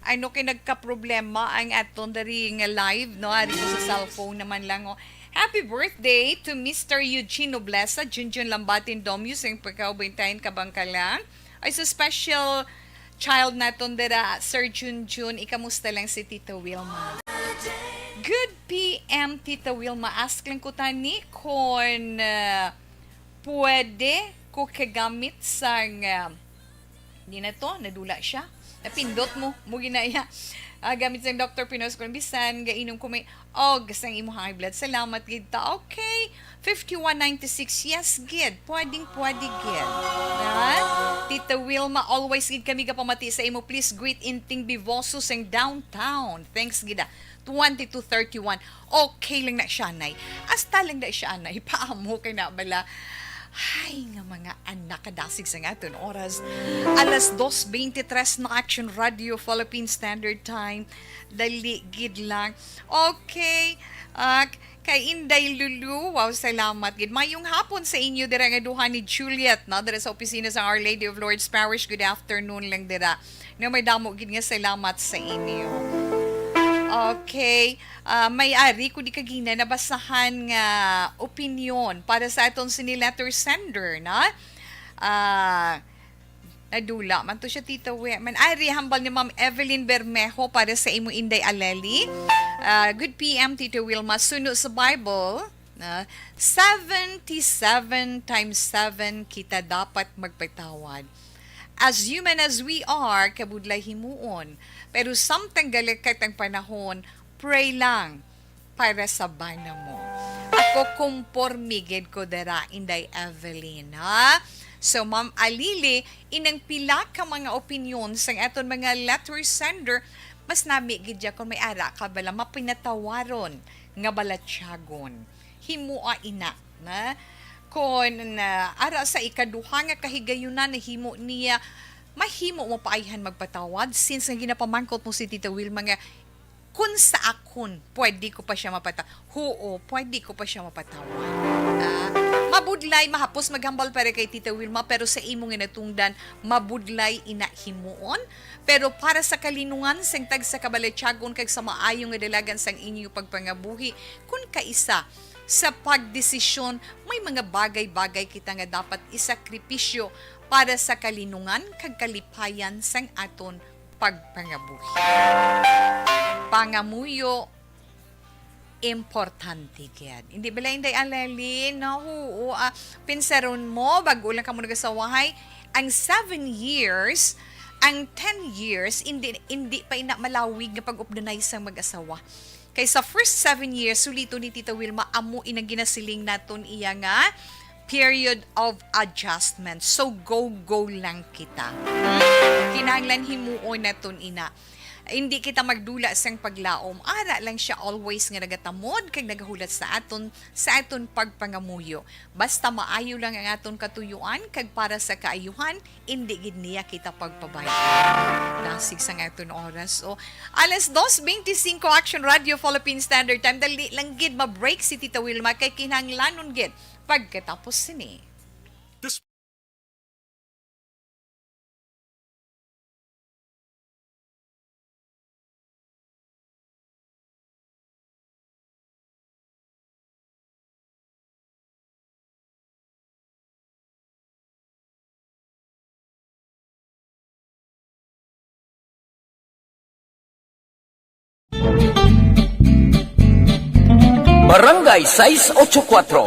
ano, kay nagkaproblema ang aton dari nga live, no? Ari ko sa cellphone naman lang, oh. Happy birthday to Mister Eugene Noblesa, Junjun Lambatin Domus, ang pagkaubintayan kabangkalan. Ay, sa special child naton dira, Sir Junjun, ikamusta lang si Tita Wilma? Good P M, Tita Wilma. Ask lang ko tani kung, ah, pwede ko kagamit sang, ah, di na to, nadula siya. Napindot mo, mo ginaya. Ah, gamit sang Doktor Pinos, kung bisan gainom ko may og sang imo high blood. Salamat gid ta. Okay, fifty-one ninety-six. Yes gid. Pwedeng pwede gid. Ha? Tita Wilma, always gid kami gapamati sa imo. Please greet Inting Bivoso sang downtown. Thanks gid, ah. Twenty-two thirty-one. Okay lang na siya, Nay. Hasta lang na siya, Nay. Paamo kay na bala. Ay, nga mga anak, kadasig sa nga aton oras. Alas dos veintitrés na, Action Radio Philippine Standard Time. Dali gid lang. Okay. Ah, kay Inday Lulu, wow, salamat gid. Mayong hapon sa inyo dira nga duha ni Juliet, no? Dira sa opisina sa Our Lady of Lourdes Parish. Good afternoon lang dira. No, may damo gid nga salamat sa inyo. Okay. Ah, may ari ko di kagina nabasahan nga opinyon para sa aton sini letter sender, na? Ah, nadula man to siya, Tita Wi. Man, ari, hambal ni Ma'am Evelyn Bermejo para sa imo, Inday Aleli. Ah, good P M, Tita Wilma. Suno sa Bible, na, seventy-seven times seven kita dapat magpatawad. As human as we are, kabudlay himuon. Pero samtang galikat ang panahon, pray lang para sa bana mo. Ako, kumpormi gid ko dira, Inday Evelyn, ha? So, Ma'am Alili, inang pila ka mga opinyon sang aton mga letter sender, mas nami gid ya kung may ara ka bala mapinatawaron nga balatyagon. Himoa ina, na? Kon, ah, ara sa ikaduha nga kahigayunan nahimo niya, mahimo mo pa ayhan magpatawad, since nga ginapamangkot mo si Tita Wilma nga, "Kun sa akon, pwede ko pa siya mapata-, huo, pwede ko pa siya mapatawad." Ah, mabudlay, mahapos maghambal para kay Tita Wilma, pero sa imo nga natungdan, mabudlay ina himuon. Pero para sa kalinungan sang tagsa ka balatyagon kag sa maayo nga dalagan sang inyo pagpangabuhi, kun kaisa sa pagdesisyon, may mga bagay-bagay kita nga dapat isakripisyo para sa kalinungan kag kalipayan sang aton pagpangabuhi. Pangamuyo, importante gid. Hindi bala, Inday Aleli, no? Oo, ah, pinsaron mo, bago lang kamo nagasawahay, ang seven years, ang ten years, hindi, hindi pa ina malawig nga pag-updanay sang mag-asawa. Kay sa first seven years, sulito ni Tita Wilma, amo inang ginasiling naton iya nga period of adjustment. So, go, go lang kita. Hmm? Kinahanglan himuon naton ina. Hindi kita magdula sang paglaom. Ara lang siya always nga nagatamod kag nagahulat sa aton, sa aton pagpangamuyo. Basta maayo lang ang aton katuyuan, kag para sa kaayuhan, indi gid niya kita pagpabay-an. Dasig sang aton oras. O, alas dos veinticinco, Action Radio Philippine Standard Time. Dali lang gid ma-break si Tita Wilma kay kinahanglanon gid pagkatapos sini. Barangay sais ocho kuatro.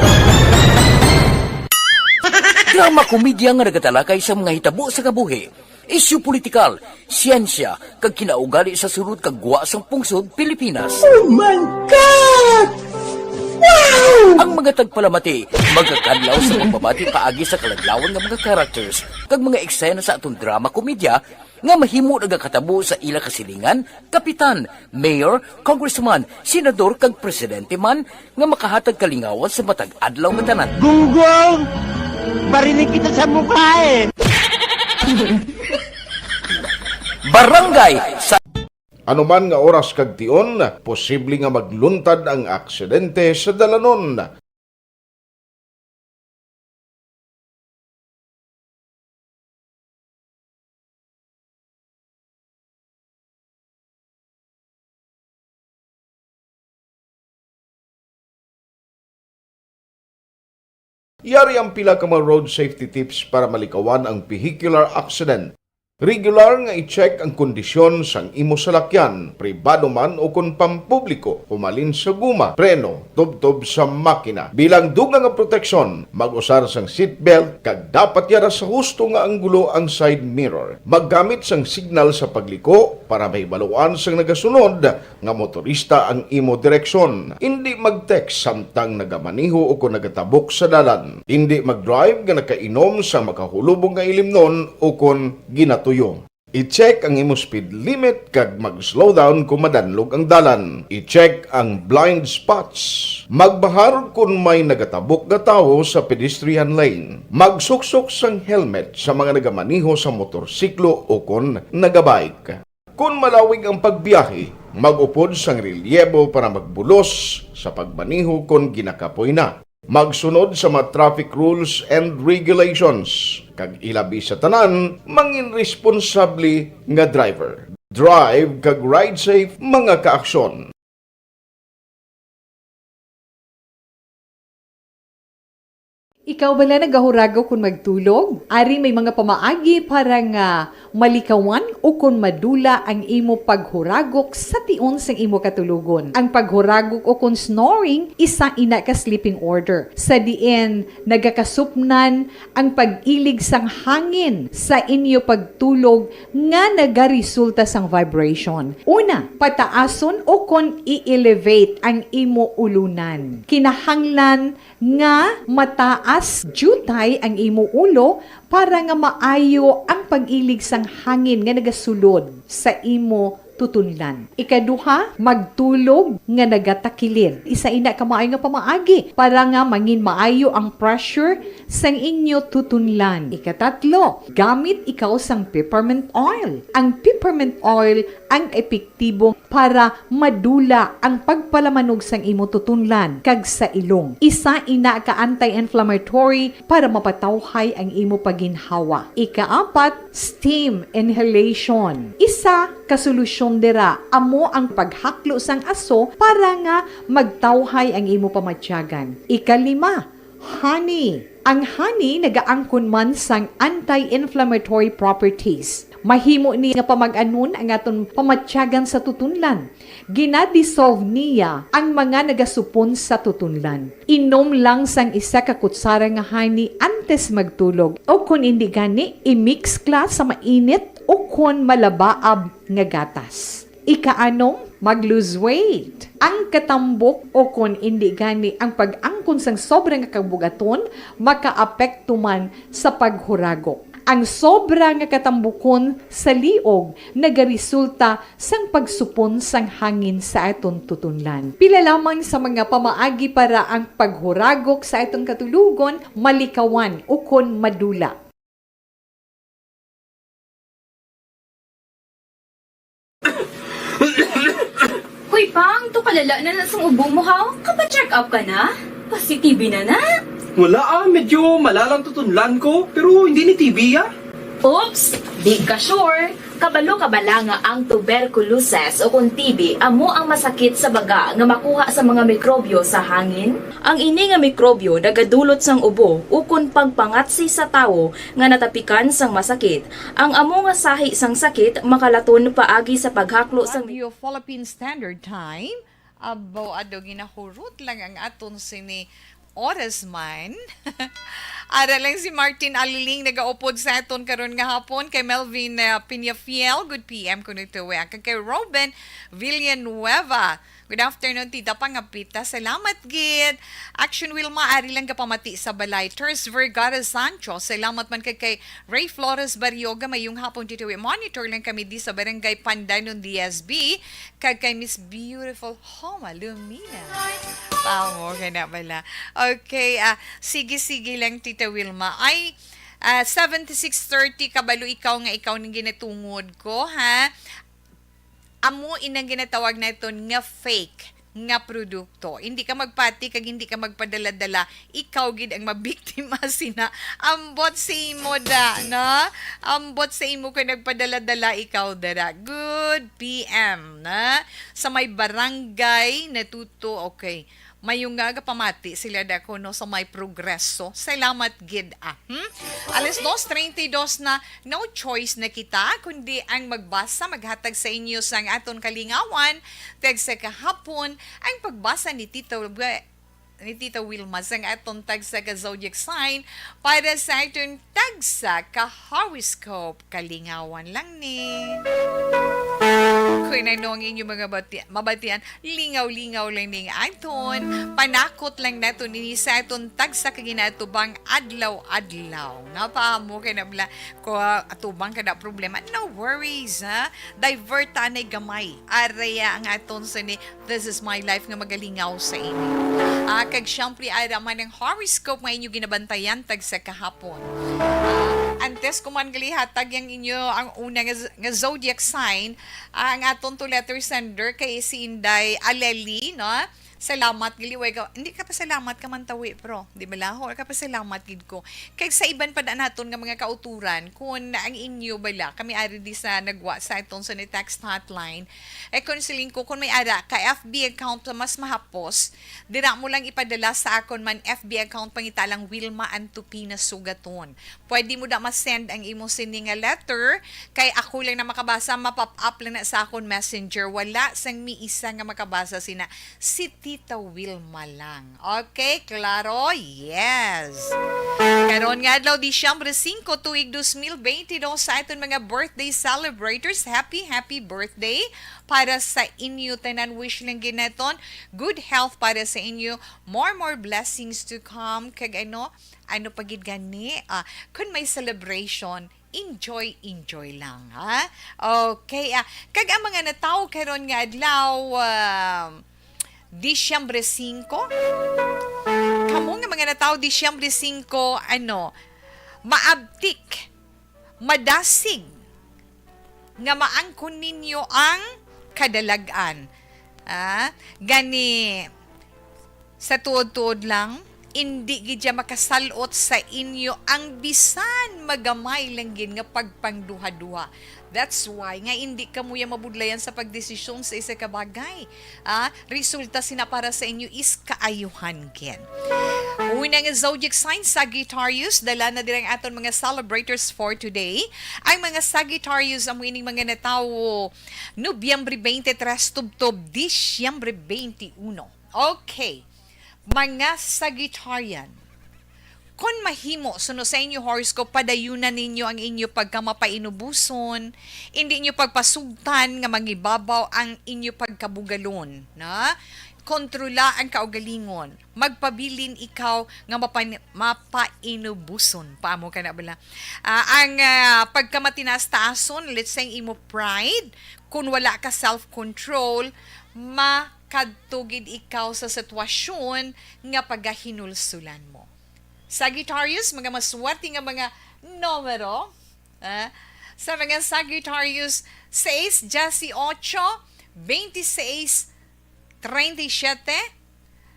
Drama komedya nga nagatalakay sa mga hitabo sa kabuhi, isyu politikal, siyensya, kag kinaugali sa sulod kag gwa sang pungsod Pilipinas. Oh my God! Wow! Ang mga tagpalamati magakadlaw sa pagbabati paagi sa kaladlawan nga mga characters kag mga eksena sa aton drama komedya nga mahimo nagakatabo sa ila kasilingan, kapitan, mayor, congressman, senador, kag presidente man nga makahatag kalingawan sa matag adlaw nga tanan. Gunggong! Bariling kita sa mukha eh! Barangay sa Anuman nga oras kag tion, posible nga magluntad ang aksidente sa dalanon. Yari ang pila ka mga road safety tips para malikawan ang vehicular accident. Regular nga i-check ang kondisyon sang imo salakyan, pribado man o kon pampubliko, humalin sa guma, preno, tubtob sa makina. Bilang dugang nga proteksyon, mag-usar sang seatbelt kag dapat yara sa husto nga anggulo ang side mirror. Maggamit sang signal sa pagliko para mahibaluan sang nagasunod nga motorista ang imo direksyon. Indi mag-text samtang nagamaneho o kon nagatabok sa dalan. Indi mag-drive nga nakainom sa makahulubong nga ilimnon o kon ginatuyo. I-check ang imo speed limit kag mag-slow down kon madanlog ang dalan. I-check ang blind spots. Magbahar kon may nagatabok nga tawo sa pedestrian lane. Magsuksok sang helmet sa mga nagamaneho sa motorsiklo o kon nagabike. Kon malawig ang pagbiyahe, mag-upod sang relyebo para magbulos sa pagmaneho kon ginakapoy na. Magsunod sa mga traffic rules and regulations, kag ilabi sa tanan, mangin responsable nga driver. Drive kag ride safe, mga kaaksyon. Ikaw bala nagahuragok kon magtulog? Ari may mga pamaagi para nga malikawan o kon madula ang imo paghuragok sa tion sang imo katulogon. Ang paghuragok o kon snoring, isa ina ka sleeping order, sa diin nagakasupnan ang pag-ilig sang hangin sa inyo pagtulog nga nagaresulta sang vibration. Una, pataason o kon i-elevate ang imo ulunan. Kinahanglan nga mataas diutay ang imo ulo para nga maayo ang pag-ilig sang hangin nga nagasulod sa imo tutunlan. Ikaduha, magtulog nga nagatakilid. Isa ina ka maayo nga pamaagi para nga mangin maayo ang pressure sang inyo tutunlan. Ikatatlo, gamit ikaw sang peppermint oil. Ang peppermint oil ang epektibo para madula ang pagpalamanog sang imo tutunlan kag sa ilong. Isa ina ka anti-inflammatory para mapatawhay ang imo paginhawa. Ikaapat, steam inhalation. Isa ka solusyon dira amo ang paghaklo sang aso para nga magtawhay ang imo pamatyagan. Ikalima, honey. Ang honey nagaangkon man sang anti-inflammatory properties. Mahimo ni nga pamag-anon ang aton pamatyagan sa tutunlan. Gina-dissolve niya ang mga nagasupon sa tutunlan. Inom lang sang isa ka kutsara nga honey antes magtulog, o kon indi gani, i-mix kla sa mainit o kon malabaab nga gatas. Ikaanom, mag-lose weight. Ang katambok o kon indi gani ang pag-angkon sang sobra nga kabugaton makaapekto man sa paghuragok. Ang sobra nga katambukon sa liog nagaresulta sang pagsupon sang hangin sa aton tutunlan. Pila lamang sa mga pamaagi para ang paghuragok sa aton katulogon malikawan ukon madula. Hoy, Pang, to kalala na na sang ubo mo, ha? Kapa-check up ka na? Pasi-T B na na? Wala, ah, medyo malalang tutunlan ko, pero hindi ni T B, ah. Oops! Di ka sure? Kabalo ka bala nga ang tuberculosis o kon T B amo ang masakit sa baga nga makuha sa mga mikrobyo sa hangin? Ang ini nga mikrobyo nagadulot sang ubo ukon pagpangatsi sa tawo nga natapikan sang masakit. Ang amo nga sahi sang sakit makalaton paagi sa paghaklo sang Radio Philippine Standard Time. Abo, ado, ginahurot lang ang aton sini oras man. Ara lang si Martin Aliling nagaupod sa aton karon nga hapon, kay Melvin, uh, Peñafiel, good P M kuno ito, eh. Kag kay Robin Villanueva, good afternoon, Tita Pangapita. Salamat gid. Action Wilma, ari lang gapamati sa balay. Ters Vergara Sancho, salamat man kag kay Ray Flores Barrioga, mayong hapon, Tita Wi. Monitor lang kami di sa Barangay Pandanon, D S B, kag kay Miss Beautiful Homa Lumina. Pamo ka na bala. Okay, ah, sige, sige lang, Tita Wilma. Ay, ah, seven to six thirty, kabalo ikaw nga ikaw ning ginatungod ko, ha? Amo inang ginatawag naton nga fake nga produkto. Hindi ka magpati kag hindi ka magpadala-dala, ikaw gid ang mabiktima sina. Ambot sa imo da, no? Ambot sa imo kay nagpadala-dala ikaw dara. Good P M, na? Sa may barangay natuto, okay. Mayo nga gapamati sila dako, no, sa may progreso. Salamat gid, ah. Hmm? Alas dos treinta y dos na, no choice na kita, kundi ang magbasa, maghatag sa inyo sang aton kalingawan, tag sa kahapon, ang pagbasa ni Tito, ni Tito Wilma sang aton tag sa ka zodiac sign para sa aton tag sa ka horoscope. Kalingawan lang ni. Kung ano ang inyong mga bati-, mabatian, lingaw-lingaw lang ning aton. Panakot lang naton ini sa aton tagsa ka ginatubang adlaw-adlaw. Napahamo kay nabla ko atubang ka na problema. No worries, ha? Divert anay gamay. Araya ang aton sini This Is My Life nga magalingaw sa inyo. Ah, kag syempre, ara man ang horoscope nga inyo ginabantayan tag sa kahapon. Ah, antes ko man gali hatag yang inyo ang una nga, z- nga zodiac sign, ah, ang aton two letter sender kay si Inday Aleli, no? Salamat gali, way ka, hindi ka pa salamat ka man tawi, pro. Di ba laho? Ka pa salamat gid ko. Kay sa iban pa na naton nga mga kauturan, kung ang inyo bala, kami ari di sa nagwa sa aton sa ni text hotline, eh, counseling ko, kung may ara ka F B account na mas mahapos, dira mo lang ipadala sa akon man F B account, pangita lang Wilma Antupina Sugaton. Pwede mo da ma-send ang imo sini nga letter, kay ako lang na makabasa, ma-pop up lang na sa akon messenger. Wala sang may isa nga makabasa sina, si Tita Wilma lang. Okay, klaro? Yes. Karon nga adlaw, Disyembre singko, tuig dos mil bente dos, sa aton mga birthday celebrators, happy, happy birthday para sa inyo tanan. Wish lang ginaton good health para sa inyo, more, more blessings to come. Kag ano, ano pa gid gani? Ah, kun may celebration, enjoy, enjoy lang, ha? Okay, ah, kag ang mga natawo karon nga adlaw, ah, Disyembre singko. Kamo nga mga natawo Disyembre singko, ano, maabtik, madasig, nga maangkon ninyo ang kadalag-an. Ah, gani, sa tuod-tuod lang, indi gid siya makasalot sa inyo ang bisan magamay lang gid nga pagpangduha-duha. That's why nga indi kamo ya mabudlayan sa pagdesisyon sa isa ka bagay. Ah, resulta sina para sa inyo is kaayuhan gid. Una nga zodiac sign, Sagittarius, dala na dira ang aton mga celebrators for today. Ang mga Sagittarius amo ining mga natawo Nobyembre twenty-three tubtob Disyembre twenty-one. Okay. Mga Sagittarian, kon mahimo, suno sa inyo horoscope, padayunan ninyo ang inyo pagkamapainubuson, indi inyo pagpasugtan nga mangibabaw ang inyo pagkabugalon, na? Kontrola ang kaugalingon. Magpabilin ikaw nga mapan-, mapainubuson. Paamo ka na bala? Ah, ang, ah, pagkamatinaas-taason, let's say, imo pride, kung wala ka self-control, makadto gid ikaw sa sitwasyon nga pagahinulsulan mo. Sagittarius, mga maswerte nga mga numero, ah, sa mga Sagittarius, sais, dieciocho, veintiséis, treinta y siete,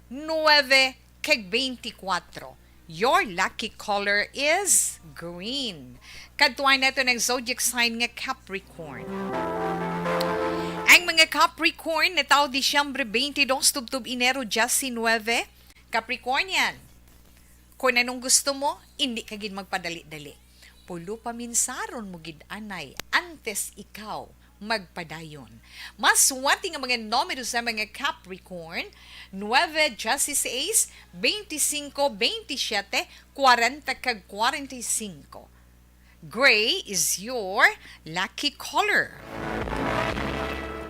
nueve, kag veinticuatro. Your lucky color is green. Kadtuan nato ang zodiac sign nga Capricorn. Ang mga Capricorn natawo Disyembre twenty-dos tubtob Enero diecinueve. Capricornian, kung anong gusto mo, hindi ka gid magpadali-dali. Pulo paminsaron mo gid anay antes ikaw magpadayon. Maswerte nga mga numero sa mga Capricorn, nueve, dieciséis, veinticinco, veintisiete, cuarenta, kag cuarenta y cinco. Gray is your lucky color.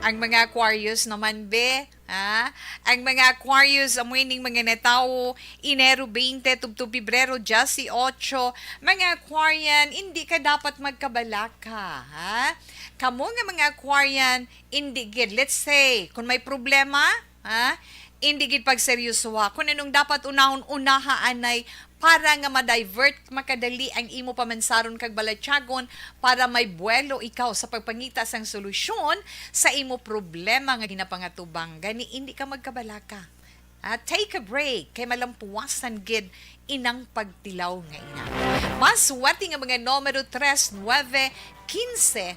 Ang mga Aquarius naman, be, ha? Ang mga Aquarius, amo ining mga natawo, Enero twenty, tubtob Pebrero dieciocho. Mga Aquarian, hindi ka dapat magkabalaka, ha? Kamo nga mga Aquarian, hindi gid. Let's say, kung may problema, ha? Hindi gid pagseryosoha. Kung anong dapat unahon, unaha anay para nga ma-divert makadali ang imo pamansaron kag balatyagon para may buwelo ikaw sa pagpangita sang solusyon sa imo problema nga ginapangatubang. Gani, hindi ka magkabalaka. Ah, take a break, kay malampuwasan gid inang pagtilaw nga ina. Maswerte nga mga numero tres, nueve, quince,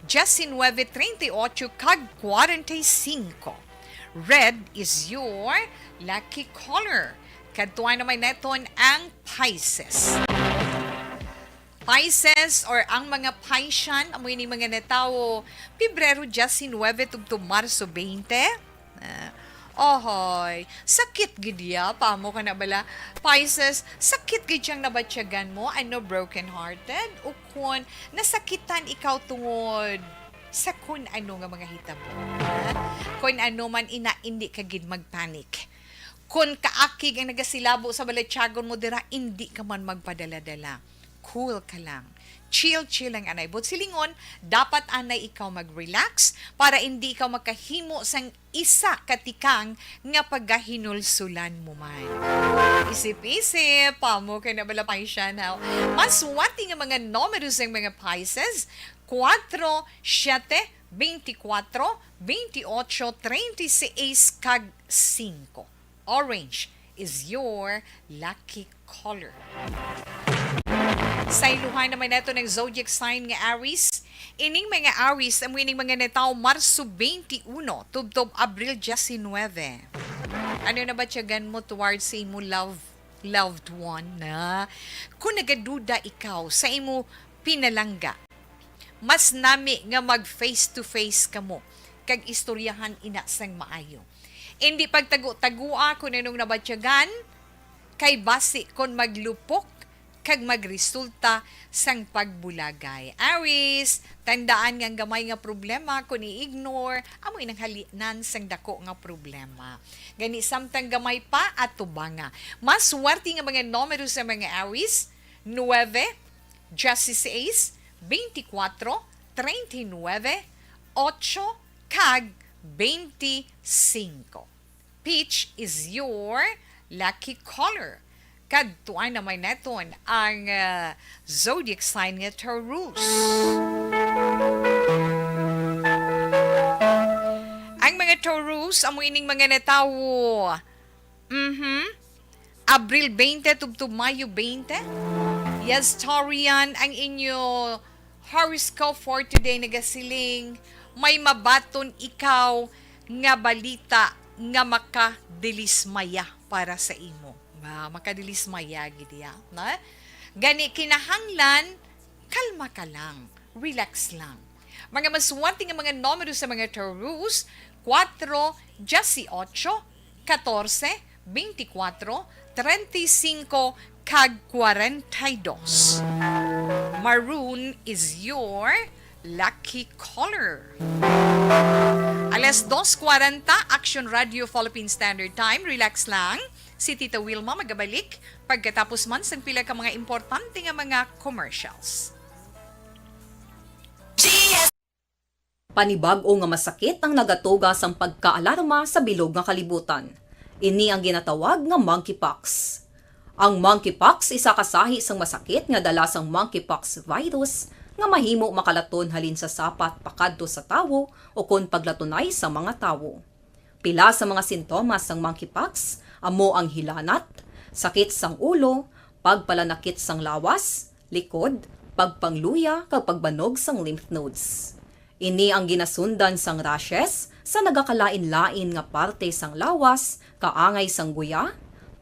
diecinueve, treinta y ocho, kag cuarenta y cinco. Red is your lucky color. Kadtuan naman naton ang Pisces. Pisces or ang mga Piscean, amo ini mga natawo, Pebrero diecinuebe tubtob Marso twenty. Ah, ohoy, sakit gid ya, pamo ka na bala. Pisces, sakit gid siyang nabatyagan mo, ano, broken hearted, o kun nasakitan ikaw tungod sa kun ano nga mga hitabo. Ha? Kun ano man ina, indi ka gid magpanic. Kun kaakig ang nagasilabo sa balatyagon mo dira, indi ka man magpadala-dala. Cool ka lang. Chill-chill lang anay. But silingon, dapat anay ikaw mag-relax para indi ikaw makahimo sang isa ka tikang nga pagahinulsulan mo man. Isip-isip, pamo kay na bala Piscean, ha? Mas swerte nga mga numero sang mga Pisces, kuwatro, siyete, beintikwatro, beintiocho, treinta y seis, kag singko. Orange is your lucky color. Sa iluhan naman nato ng zodiac sign nga Aries. Ining mga Aries, amo ining mga natawo Marso twenty-one tubtob Abril diecinuebe. Ano na ba tiyagan mo towards sa imo love, loved one na? Kung nagaduda ikaw sa imo pinalangga, mas nami nga mag face to face kamo kag istoryahan ina sang maayo. Indi pagtago-tagoa kung anong nabatyagan, kay basi kon maglupok kag magresulta sang pagbulagay. Aries, tandaan nga ang gamay nga problema, kung i-ignore, amo inang halinan sang dako nga problema. Gani, samtang gamay pa, atubanga. Mas swerte nga mga numero sa mga Aries, nuebe, dieciséis, veinticuatro, treinta y nueve, ocho, kag veinticinco. Peach is your lucky color. Kadtuan naman naton ang, ah, zodiac sign nga Taurus. Ang mga Taurus, amo ining mga natawo. Mhm. Abril twenty tubtob Mayo twenty. Yes, Taurian, ang inyo horoscope for today nagasiling, may mabaton ikaw nga balita nga makadilismaya para sa imo. Ma-, makadilismaya gid iya, na? Gani, kinahanglan, kalma ka lang, relax lang. Mga maswerte nga mga numero sa mga Taurus, kuwatro, dieciocho, katorse, beintikwatro, treinta y cinco, kag kwarenta y dos. Maroon is your lucky color. Alas dos kwarenta, Action Radio Philippine Standard Time. Relax lang. Si Tita Wilma magabalik pagkatapos man sang pila ka mga importante nga mga commercials. Panibag-o nga masakit ang nagatuga sang pagkaalarma sa bilog nga kalibutan. Ini ang ginatawag nga monkeypox. Ang monkeypox isa ka sahi sang masakit nga dala sang monkeypox virus nga mahimo makalaton halin sa sapat pakadto sa tawo ukon paglatunay sa mga tawo. Pila sa mga sintomas sang monkeypox amo ang hilanat, sakit sang ulo, pagpalanakit sang lawas, likod, pagpangluya, kag pagbanog sang lymph nodes. Ini ang ginasundan sang rashes sa nagakalain-lain nga parte sang lawas, kaangay sang guya,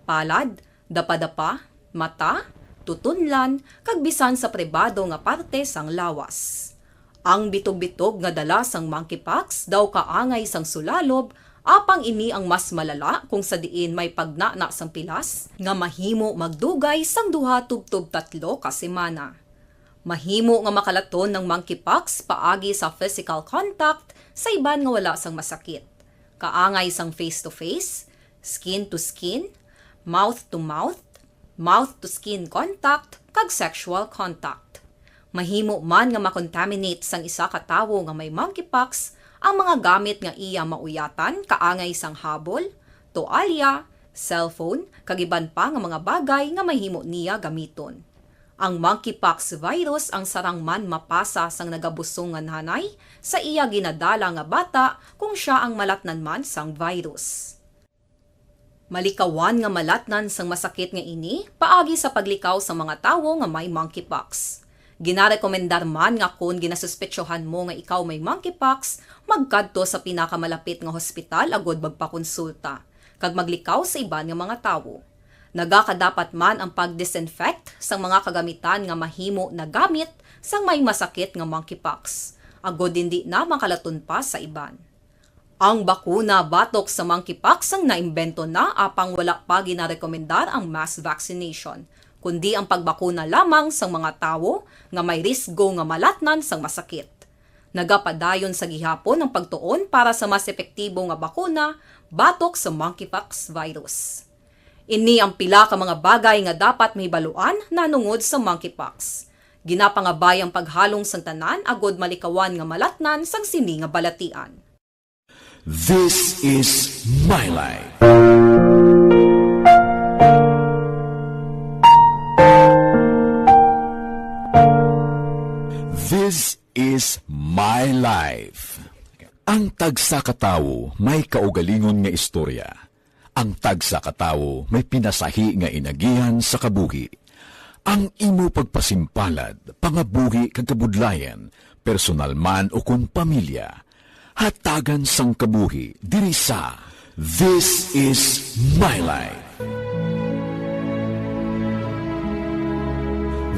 palad, dapadapa, mata, tutunlan, kag bisan sa pribado nga parte sang lawas. Ang bitog-bitog nga dala sang monkeypox daw kaangay sang sulalob, apang ini ang mas malala kung sa diin may pagnana sang pilas nga mahimo magdugay sang duha tubtob tatlo ka semana. Mahimo nga makalaton ang monkeypox paagi sa physical contact sa iban nga wala sang masakit, kaangay sang face-to-face, skin-to-skin, mouth-to-mouth, mouth-to-skin contact, kag sexual contact. Mahimo man nga makontaminate sang isa ka tawo nga may monkeypox ang mga gamit nga iya mauyatan, kaangay sang habol, toalya, cellphone, kag iban pa nga mga bagay nga mahimo niya gamiton. Ang monkeypox virus ang sarang man mapasa sang nagabusong nga nanay sa iya ginadala nga bata kung sia ang malatnan man sang virus. Malikawan nga malatnan sang masakit nga ini paagi sa paglikaw sa mga tawo nga may monkeypox. Ginarekomendar man nga kon ginasuspetsohan mo nga ikaw may monkeypox, magkadto sa pinakamalapit nga hospital agud magpakonsulta, kag maglikaw sa iban nga mga tawo. Nagakadapat man ang pag-disinfect sang mga kagamitan nga mahimo nagamit sang may masakit nga monkeypox, agud indi na makalaton pa sa iban. Ang bakuna batok sa monkeypox ang naimbento na, apang wala pa ginarekomendar ang mass vaccination, kundi ang pagbakuna lamang sang mga tawo nga may risgo nga malatnan sang masakit. Nagapadayon sa gihapon ang pagtuon para sa mas epektibo nga bakuna batok sa monkeypox virus. Ini ang pila ka mga bagay nga dapat mahibaluan nahanungod sa monkeypox. Ginapangabay ang paghalong sang tanan agud malikawan nga malatnan sang sini nga balatian. This is My Life. This is My Life. Ang tagsa ka tawo may kaugalingon nga istorya. Ang tagsa ka tawo may pinasahi nga inagihan sa kabuhi. Ang imo pagpasimpalad, pangabuhi kag kabudlayan, personal man o kon pamilya, hatagan sang kabuhi diri sa This Is My Life.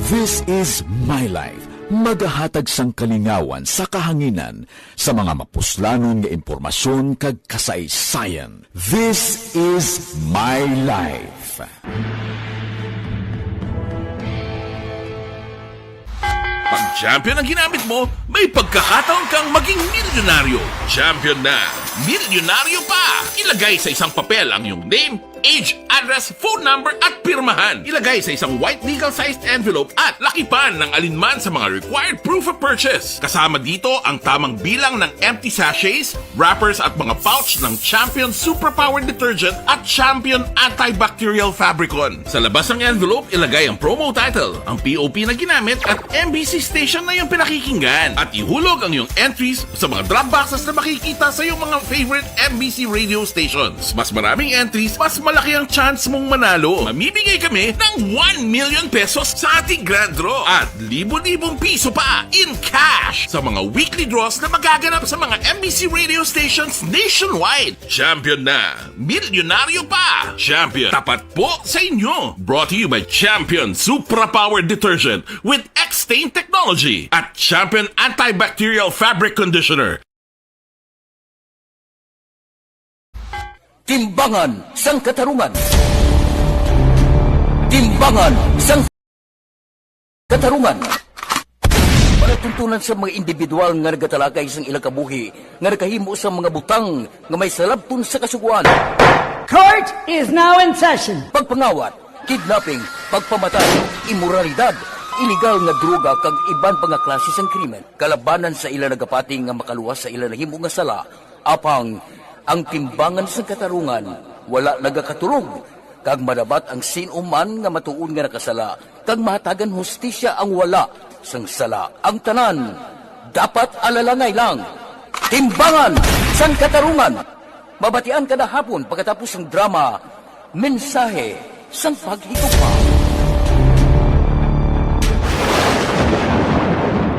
This Is My Life, magahatag sang kalingawan sa kahanginan sa mga mapuslanon nga impormasyon kag kasaysayan. This is my life. Pag champion ang ginamit mo, may pagkakataon kang maging milyonaryo. Champion na! Milyonaryo pa! Ilagay sa isang papel ang iyong name, age, address, phone number, at pirmahan. Ilagay sa isang white legal-sized envelope at lakipan ng alinman sa mga required proof of purchase. Kasama dito ang tamang bilang ng empty sachets, wrappers at mga pouch ng Champion Superpower Detergent at Champion Antibacterial Fabricon. Sa labas ng envelope, ilagay ang promo title, ang P O P na ginamit at M B C station na iyong pinakikinggan. At ihulog ang iyong entries sa mga drop boxes na makikita sa iyong mga favorite M B C radio stations. Mas maraming entries, mas malaki ang chance mong manalo. Mamimigay kami ng one million pesos sa ating grand draw at libo-libong piso pa in cash sa mga weekly draws na magaganap sa mga M B C radio stations nationwide. Champion na! Milyonaryo pa! Champion, tapat po sa inyo! Brought to you by Champion Supra Power Detergent with X-Stain Technology at Champion Antibacterial Fabric Conditioner. Timbangan sang Katarungan. Timbangan sang Katarungan. Palatuntunan sa mga individual nga nagatalakay sang ilang kabuhi nga nakahimo sa mga butang nga may salabton sa Kasugoan. Court is now in session. Pagpangawat, kidnapping, pagpamatay, imoralidad, iligal nga droga kag iban pa nga klase sang krimen. Kalabanan sa ila nagapati nga makaluwas sa ila nahimo nga sala, apang ang timbangan sang katarungan wala nagakatulog, kag madabat ang sin-o man nga matuod nga nakasala, kag mahatagan hustisya ang wala sang sala. Ang tanan dapat alalangay lang. Timbangan sang Katarungan. Mabatian kada hapon pagkatapos sang drama, Mensahe sang Paghigugma.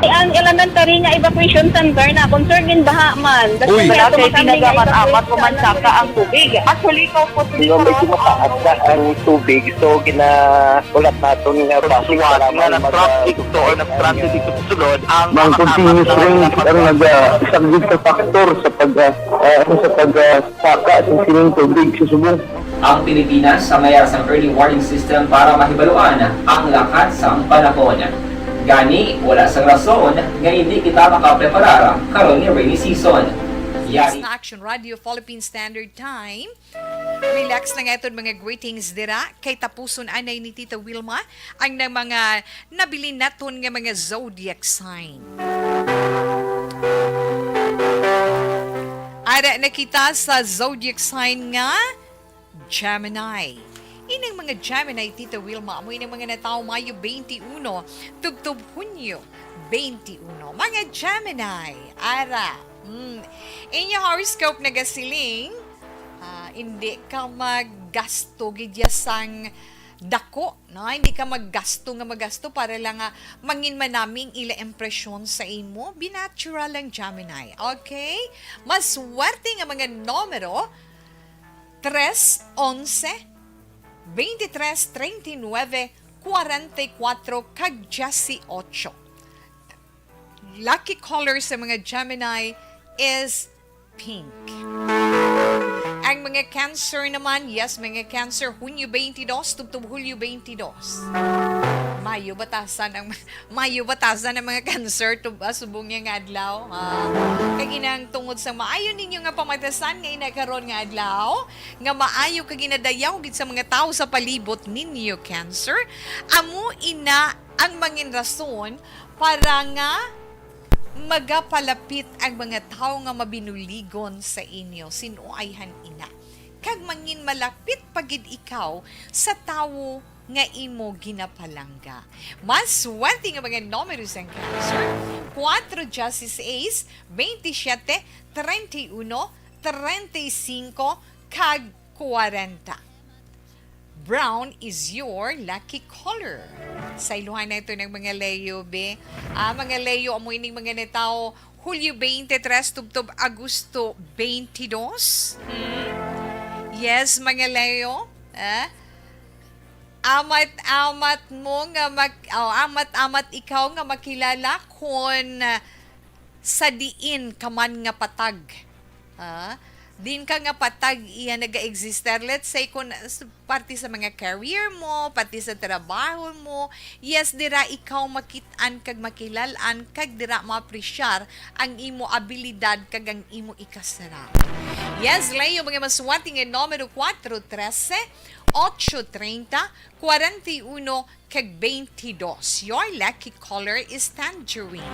Ang elementary nga evacuation center na concerned in baha man. Uy, wala kay tinaga man, amat ko man saka ang tubig. Actually, ikaw po, Di ba, medyo mataas na ang tubig, so ginahulat naton nga bus para nga mag-, nag-traffic to or nag-traffic dito sa sulod, ang Ang mga continuous rain ang nag-, isang gid ka factor sa pag, ah, ah, ano, sa pag, ah, saka sa sining tubig sa subong. Ang Pilipinas sa mayar sang early warning system para mahibaluan ang lakat sang panahon. Gani, wala sang rason nga hindi kita makapreparar karon nga rainy season. Yari. Sa Action Radio Philippine Standard Time, relax lang aton mga greetings dira kay tapuson anay ni Tita Wilma ang nang mga nabilin naton nga mga zodiac sign. Ara na kita sa zodiac sign nga Gemini. Inang mga Gemini, Tita Wilma, amo inang mga natawo Mayo twenty-one, tubtob Hunyo twenty-one. Mga Gemini, ara, mm, inyo horoscope nagasiling, ah, hindi ka maggasto gid ya sang dako, no? Hindi ka maggasto nga magasto para lang nga mangin manami ang ila impresyon sa imo. Be natural lang, Gemini. Okay? Maswerte nga mga numero, tres, onse, veintitrés, treinta y nueve, cuarenta y cuatro, kag dieciocho. Lucky color sa mga Gemini is pink. Ang mga Cancer naman, yes, mga Cancer, Hunyo twenty-dos, tubtob Hulyo twenty-dos. Mayo batasan ang, mayo batasan ang mga Cancer, tub-, ah, subong niya nga adlaw. Ah, kag inang tungod sa maayo ninyo nga pamatasan nga ina karon nga adlaw, nga maayo kag ginadayaw gid sa mga tawo sa palibot ninyo, Cancer, amo ina ang mangin rason para nga magapalapit ang mga tawo nga mabinuligon sa inyo, sin-o ayhan ina, kag mangin malapit pa gid ikaw sa tawo nga imo ginapalangga. Maswerte nga mga numero sang Cancer, kuwatro, dieciséis, veintisiete, treinta y uno, treinta y cinco, kag kwarenta. Brown is your lucky color. Sa iluhan na ito ng mga Leo, be. Ah, mga Leo, amo ining mga natawo, Hulyo twenty-three, tubtob Agosto twenty-two. Hmm? Yes, mga Leo. Ah? Amat-amat mo nga mag-, oh, amat-amat ikaw nga makilala kon, ah, sa diin ka man nga patag. Ah, din ka nga patag iya naga-exister. Let's say, kung s-, parte sa mga career mo, parte sa trabaho mo, yes, dira ikaw makit-an kag makilal-an, kag dira maapresyar ang imo abilidad kag ang imo ikasarang. Yes, Leo, mga maswerte nga numero, kuwatro, trese, ocho, treinta, kwarenta y uno, kag twenty-dos. Your lucky color is tangerine.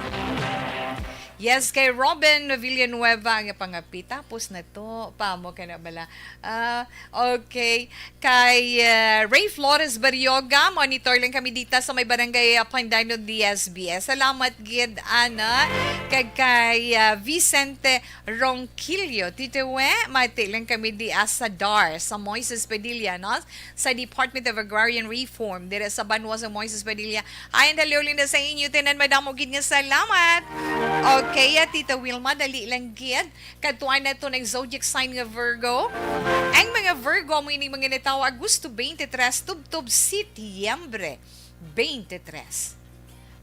Yes, kay Robin Villanueva nga pangapit. Tapos na to. Pamo ka na bala. Ah, okay. Kay, ah, Ray Flores Barrioga, monitor lang kami dita sa may barangay, ah, Pandanon, D S B S. Salamat gid, ana. Kag kay, ah, Vicente Ronquillo, Tito We, mati lang kami di, ah, sa dar, sa Moises Padilla, no? Sa Department of Agrarian Reform, dire sa banwa sa Moises Padilla. Ay, ang daliw na sa inyo, tanan, madamo gid nga salamat. Okay, ah, Tita Wilma, dali lang gid. Kadtuan nato ng zodiac sign nga Virgo. Ang mga Virgo, amo ini mga natawo Agosto twenty-three, tubtob Setyembre twenty-three.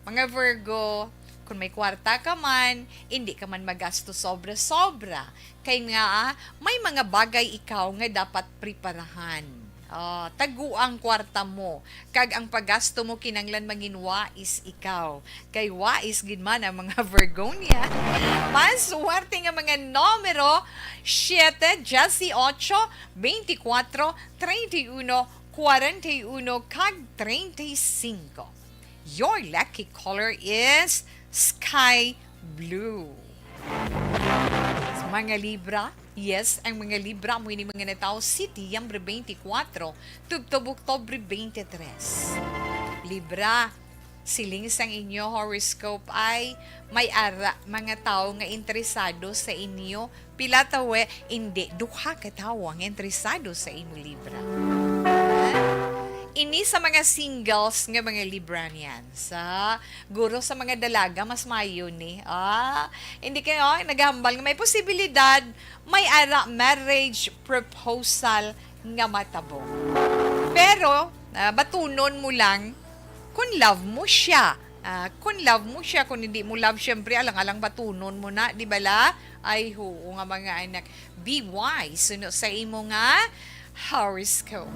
Mga Virgo, kung may kwarta ka man, hindi ka man magasto sobra-sobra. Kay nga, ah, may mga bagay ikaw nga dapat preparahan. Ah, tago ang kwarta mo, kag ang paggasto mo kinanglan mangin wais ikaw. Kay wais gid man ang mga Virgonian. Mas swerte nga mga numero, siete, dieciocho, veinticuatro, treinta y uno, cuarenta y uno, kag treinta y cinco. Your lucky color is sky blue. Mga Libra, yes, ang mga Libra, amo ini mga natawo Setyembre twenty-four, tubtob Oktubre twenty-three. Libra, siling sang inyo horoscope ay may ara mga tawo nga interesado sa inyo. Pila tawo, eh, indi, duha ka tawo ang interesado sa imo, Libra. Ha? Ini sa mga singles nga mga Libranians, ha? Guro sa mga dalaga, mas maayo ni. Ah, hindi kayo naghambal nga may posibilidad, may ara marriage proposal nga matabo. Pero, ah, batunon mo lang kung love mo siya. Ah, kung love mo siya, kung hindi mo love, syempre, alang-alang batunon mo na, di ba la? Ay, huo nga, mga anak. Be wise, suno sa imo nga horoscope.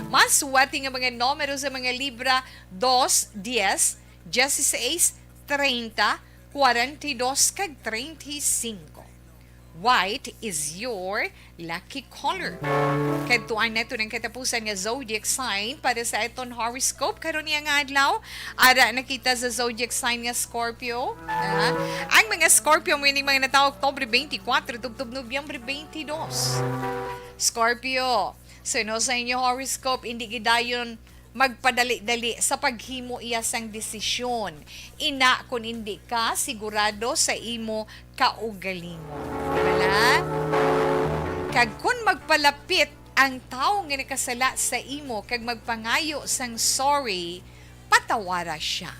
Mas swerte nga mga numero sa mga Libra, dos, dies, dieciséis, treinta, cuarenta y dos, kag treinta y cinco. White is your lucky color. Kadtuan nato ng katapusan nga zodiac sign para sa aton horoscope karon niya nga adlaw. Ara na kita sa zodiac sign nga Scorpio. Ah, ang mga Scorpio, mo ining mga natawo Oktubre twenty-four, tubtob Nobyembre twenty-two. Scorpio, suno sa inyo horoscope, hindi gidayon magpadali-dali sa paghimo iya sang desisyon. Ina, kung hindi ka sigurado sa imo kaugalingon. Wala? Kag kung magpalapit Ang tawo nga nakasala sa imo kag magpangayo sang sorry, patawara sia.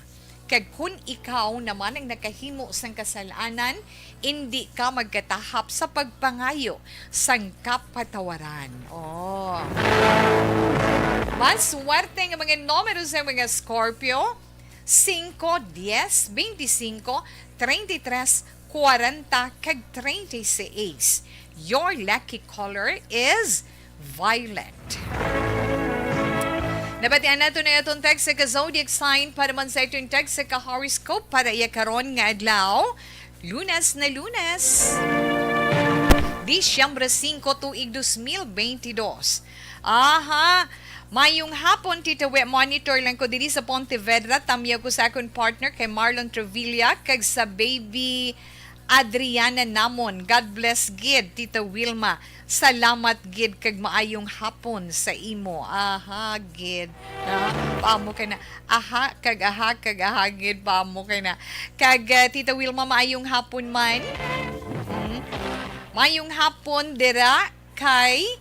Kag kon ikaw naman ang nakahimo sang kasalanan, indi ka magkatahap sa pagpangayo sang kapatawaran. Oh. Mas swerte nga mga numero sa mga Scorpio, singko, dies, beintisinko, treinta y tres, kwarenta, kag treinta y seis. Your lucky color is violet. Nabatian nato na atong text sa ka-zodiac sign para man sa atong text sa ka-horoscope para iya karon nga adlaw. Lunes na Lunes, Disyembre singko, tuig dos mil bentidós. Aha, mayong hapon, Tita We. Monitor lang ko diri sa Pontevedra. Tamyaw ko sa akon partner kay Marlon Trevilla kag sa baby Adriana namon. God bless gid, Tita Wilma. Salamat gid kag maayong hapon sa imo. Aha, gid. Na, paamo ka na. Aha, kag aha, kag aha, gid, paamo ka na. Kag, ah, Tita Wilma, maayong hapon man. Mm. Maayong hapon dira kay,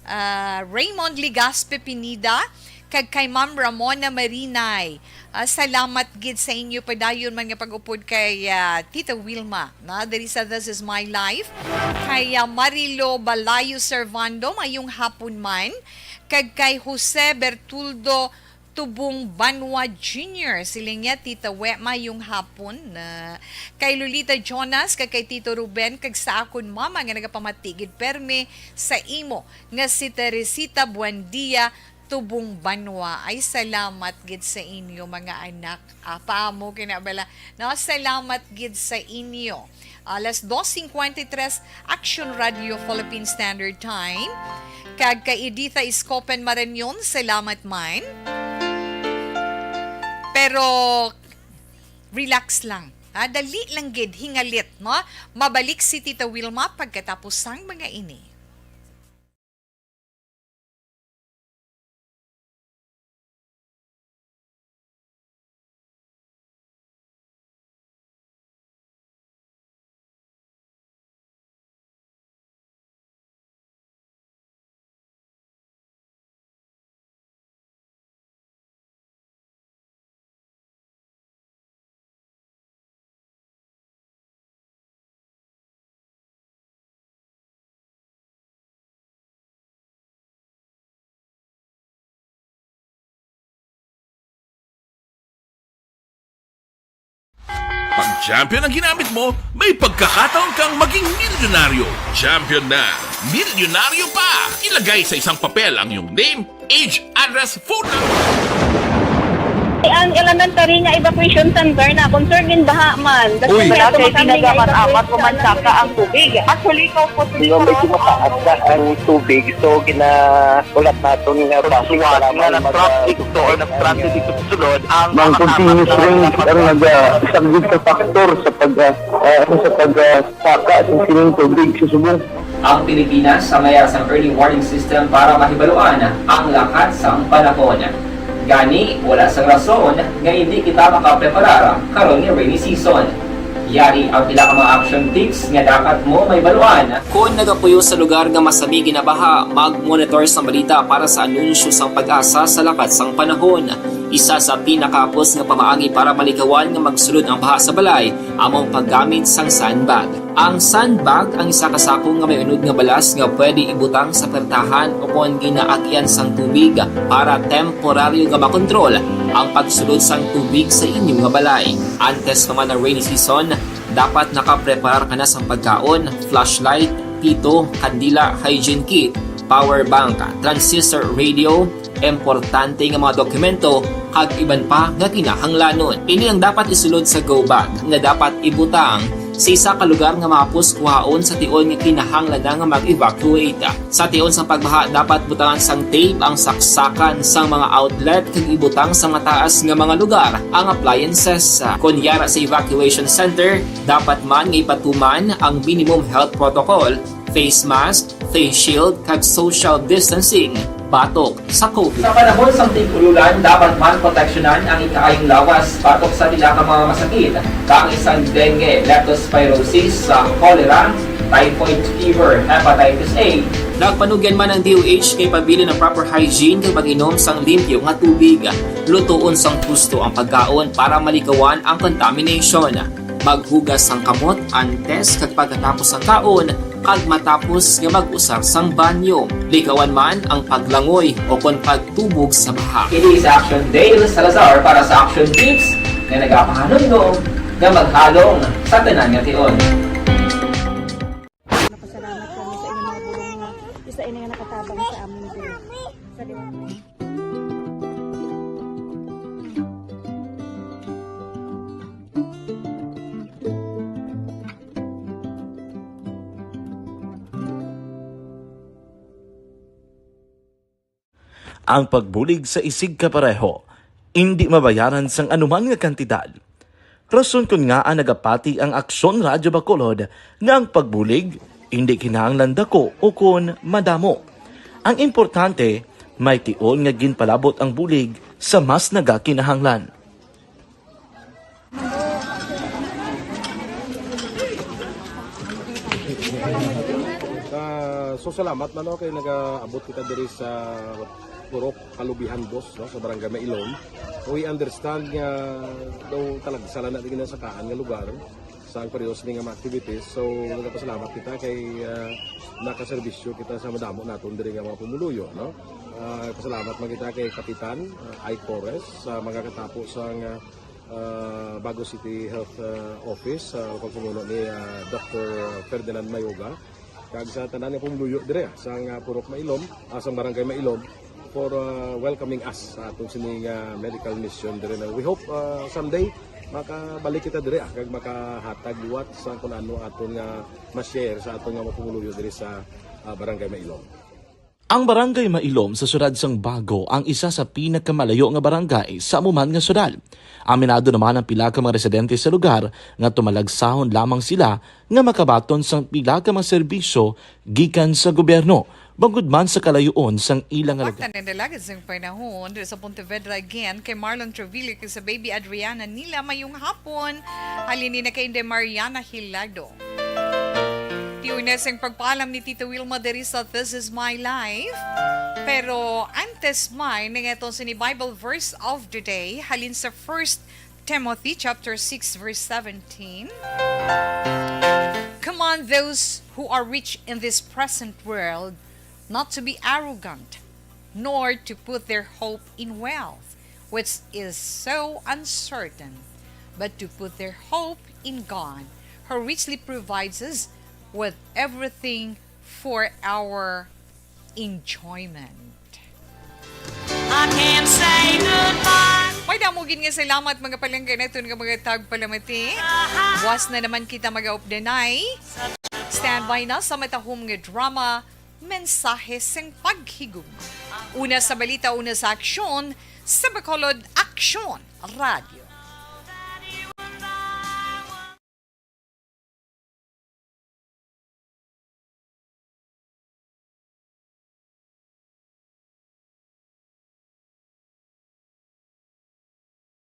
ah, Raymond Legaspi Pinida, kag kay Ma'am Ramona Marinay. Ah, salamat gid sa inyo padayon man nga pag-upod kay, ah, Tita Wilma, na, diri sa This Is My Life. Kay, ah, Marilo Balayo Servando, mayong hapon man. Kag kay Jose Bertuldo Tubong Banwa Junior, siling niya, "Tita We, mayong hapon." Na kay Lolita Jonas, kag kay Tito Ruben, kag sa akon mama nga nagapamati gid permi sa imo nga si Teresita Buendia Tubong Banwa. Ay, salamat gid sa inyo, mga anak. Ah, paamo kina bala. No, salamat gid sa inyo. Alas dos cincuenta y tres, Action Radio Philippine Standard Time. Kag kay Editha Escopen Marañon, salamat man. Pero relax lang. Ah, dali lang gid, hingalit, no? Mabalik si Tita Wilma pagkatapos sang mga ini. Pag champion ang ginamit mo, may pagkakataon kang maging milyonaryo. Champion na, milyonaryo pa! Ilagay sa isang papel ang iyong name, age, address, phone number. Ang elementary nga evacuation center na concern in baha man. Uy, wala kay tinaga man amat o mansaka ang tubig. Actually, ikaw po, di ba, medyo mataas na ang tubig, so gina-, ulat naton nga basi nga nag-traffic to or nag-transit dito sa sulod ang continuous rain ang nag-, ah, isa gid sa factor sa pag, ah, ah, sa pag, ah, saka sa sining tubig sa subong. Ang Pilipinas sa mayara sang early warning system para mahibaluan ang lakat sang panahon. Gani, wala sang rason nga hindi kita makapreparar karon nga rainy season. Yari ang pila ka mga action tips nga dapat mo mahibaluan. Kon nagapuyo sa lugar nga masami ginabaha, mag-monitor sang balita para sa anunsyo sang PAGASA sa lakat sang panahon. Isa sa pinakahapos nga pamaagi para malikawan nga magsulod ang baha sa balay amo ang paggamit sang sandbag. Ang sandbag ang isa ka sako nga may unod nga balas nga pwede ibutang sa pertahan ukon ginaagyan sang tubig para temporaryo nga makontrol ang pagsulod sang tubig sa inyo nga balay. Antes pa man ang rainy season, dapat nakapreparar ka na sang pagkaon, flashlight, pito, kandila, hygiene kit, power bank, transistor radio, importante nga mga dokumento, kag iban pa nga kinahanglanon. Ini ang dapat isulod sa go bag nga dapat ibutang sa isa ka lugar nga mahapos kuhaon sa tion nga kinahanglan na nga mag-evacuate. Sa tion sang pagbaha, dapat butangan sang tape ang saksakan sang mga outlet kag ibutang sa mataas nga mga lugar ang appliances. Kon yara sa evacuation center, dapat man nga ipatuman ang minimum health protocol, face mask, face shield, kag social distancing batok sa COVID. Sa panahon sang tig-ululan, dapat man proteksyonan ang ikaayong lawas batok sa pila ka mga masakit, kaangay sang dengue, leptospirosis, sa cholera, typhoid fever, hepatitis A. Nagpanugyan man ang D O H nga ipabilin ang proper hygiene kag pag-inom sang limpyo nga tubig. Lutoon sang husto ang pagkaon para malikawan ang contamination. Maghugas sang kamot antes kag pagkatapos sang kaon, kag matapos nga mag-usar sang banyo. Likawan man ang paglangoy o kon pagtubog sa baha. Kini sa Action Dale Salazar para sa Action Tips nga nagapahanumdom nga maghalong sa tanan nga tion. Napasalamat kami sa inyong mga bulong nga isa ini nga nakatabang sa amin diri sa liwanag. Ang pagbulig sa isigkapareho indi mabayaran sang anuman nga kantidad. Rason kon ngaa nagapati ang Aksyon Radyo Bacolod nga ang pagbulig indi kinahanglan dako ukon madamo. Ang importante, may tion nga ginpalabot ang bulig sa mas nagakinahanglan. Ah, so salamat man, no, kay nagaabot kita diri sa Purok Kalubihan Dos, no, sa Barangay Mailom. We understand nga daw talagsa lang na di ginasakaan nga lugar sa ang periods ni nga mga activities. So, nagapasalamat kita kay, ah, nakaserbisyo kita sa madamo naton diri nga mga pumuluyo, no? Ah, pasalamat man kita kay Kapitan, ah, Ike Torres sa mga katapo sa nga ah, Bago City Health, ah, Office, sa pagpamuno ni, ah, Doctor Ferdinand Mayoga, kag sa tanan nga pumuluyo dire, ah, sang, ah, Purok Mailom, ah, sang Barangay Mailom, for, ah, welcoming us sa aton sini nga medical mission dire na. We hope, ah, someday makabalik kita dire, ah, kag makahatag liwat sa kun ano aton nga ma-share sa aton nga mga pumuluyo dire sa, ah, Barangay Mailom. Ang Barangay Mailom sa siyudad sang Bago ang isa sa pinakamalayo nga barangay sa amo man nga siyudad. Aminado naman ang pila ka mga residente sa lugar nga tumalagsahon lamang sila nga makabaton sang pila ka mga serbisyo gikan sa gobyerno, bangod man sa kalayoon sang ila nga lugar. Pagtanan na lang sang panahon sa Pontevedra again kay Marlon Treville kag sa baby Adriana nila. Mayong hapon. Halin ni na kay Inday Mariana Hilado. Tiunes ang pagpaalam ni Tita Wilma diri sa This Is My Life. Pero antes may, nangaton sini Bible verse of the day, halin sa First Timothy chapter six, verse seventeen. Command those who are rich in this present world not to be arrogant, nor to put their hope in wealth, which is so uncertain, but to put their hope in God, who richly provides us with everything for our enjoyment. I can't say goodbye. May damo gid nga salamat, mga palangga naton nga mga tagpalamati. Buwas na naman kita mag-updanay. Standby na sa matahom nga drama, Mensahe sing Paghigugma. Una sa balita, una sa aksyon, sa Bacolod Aksyon Radio.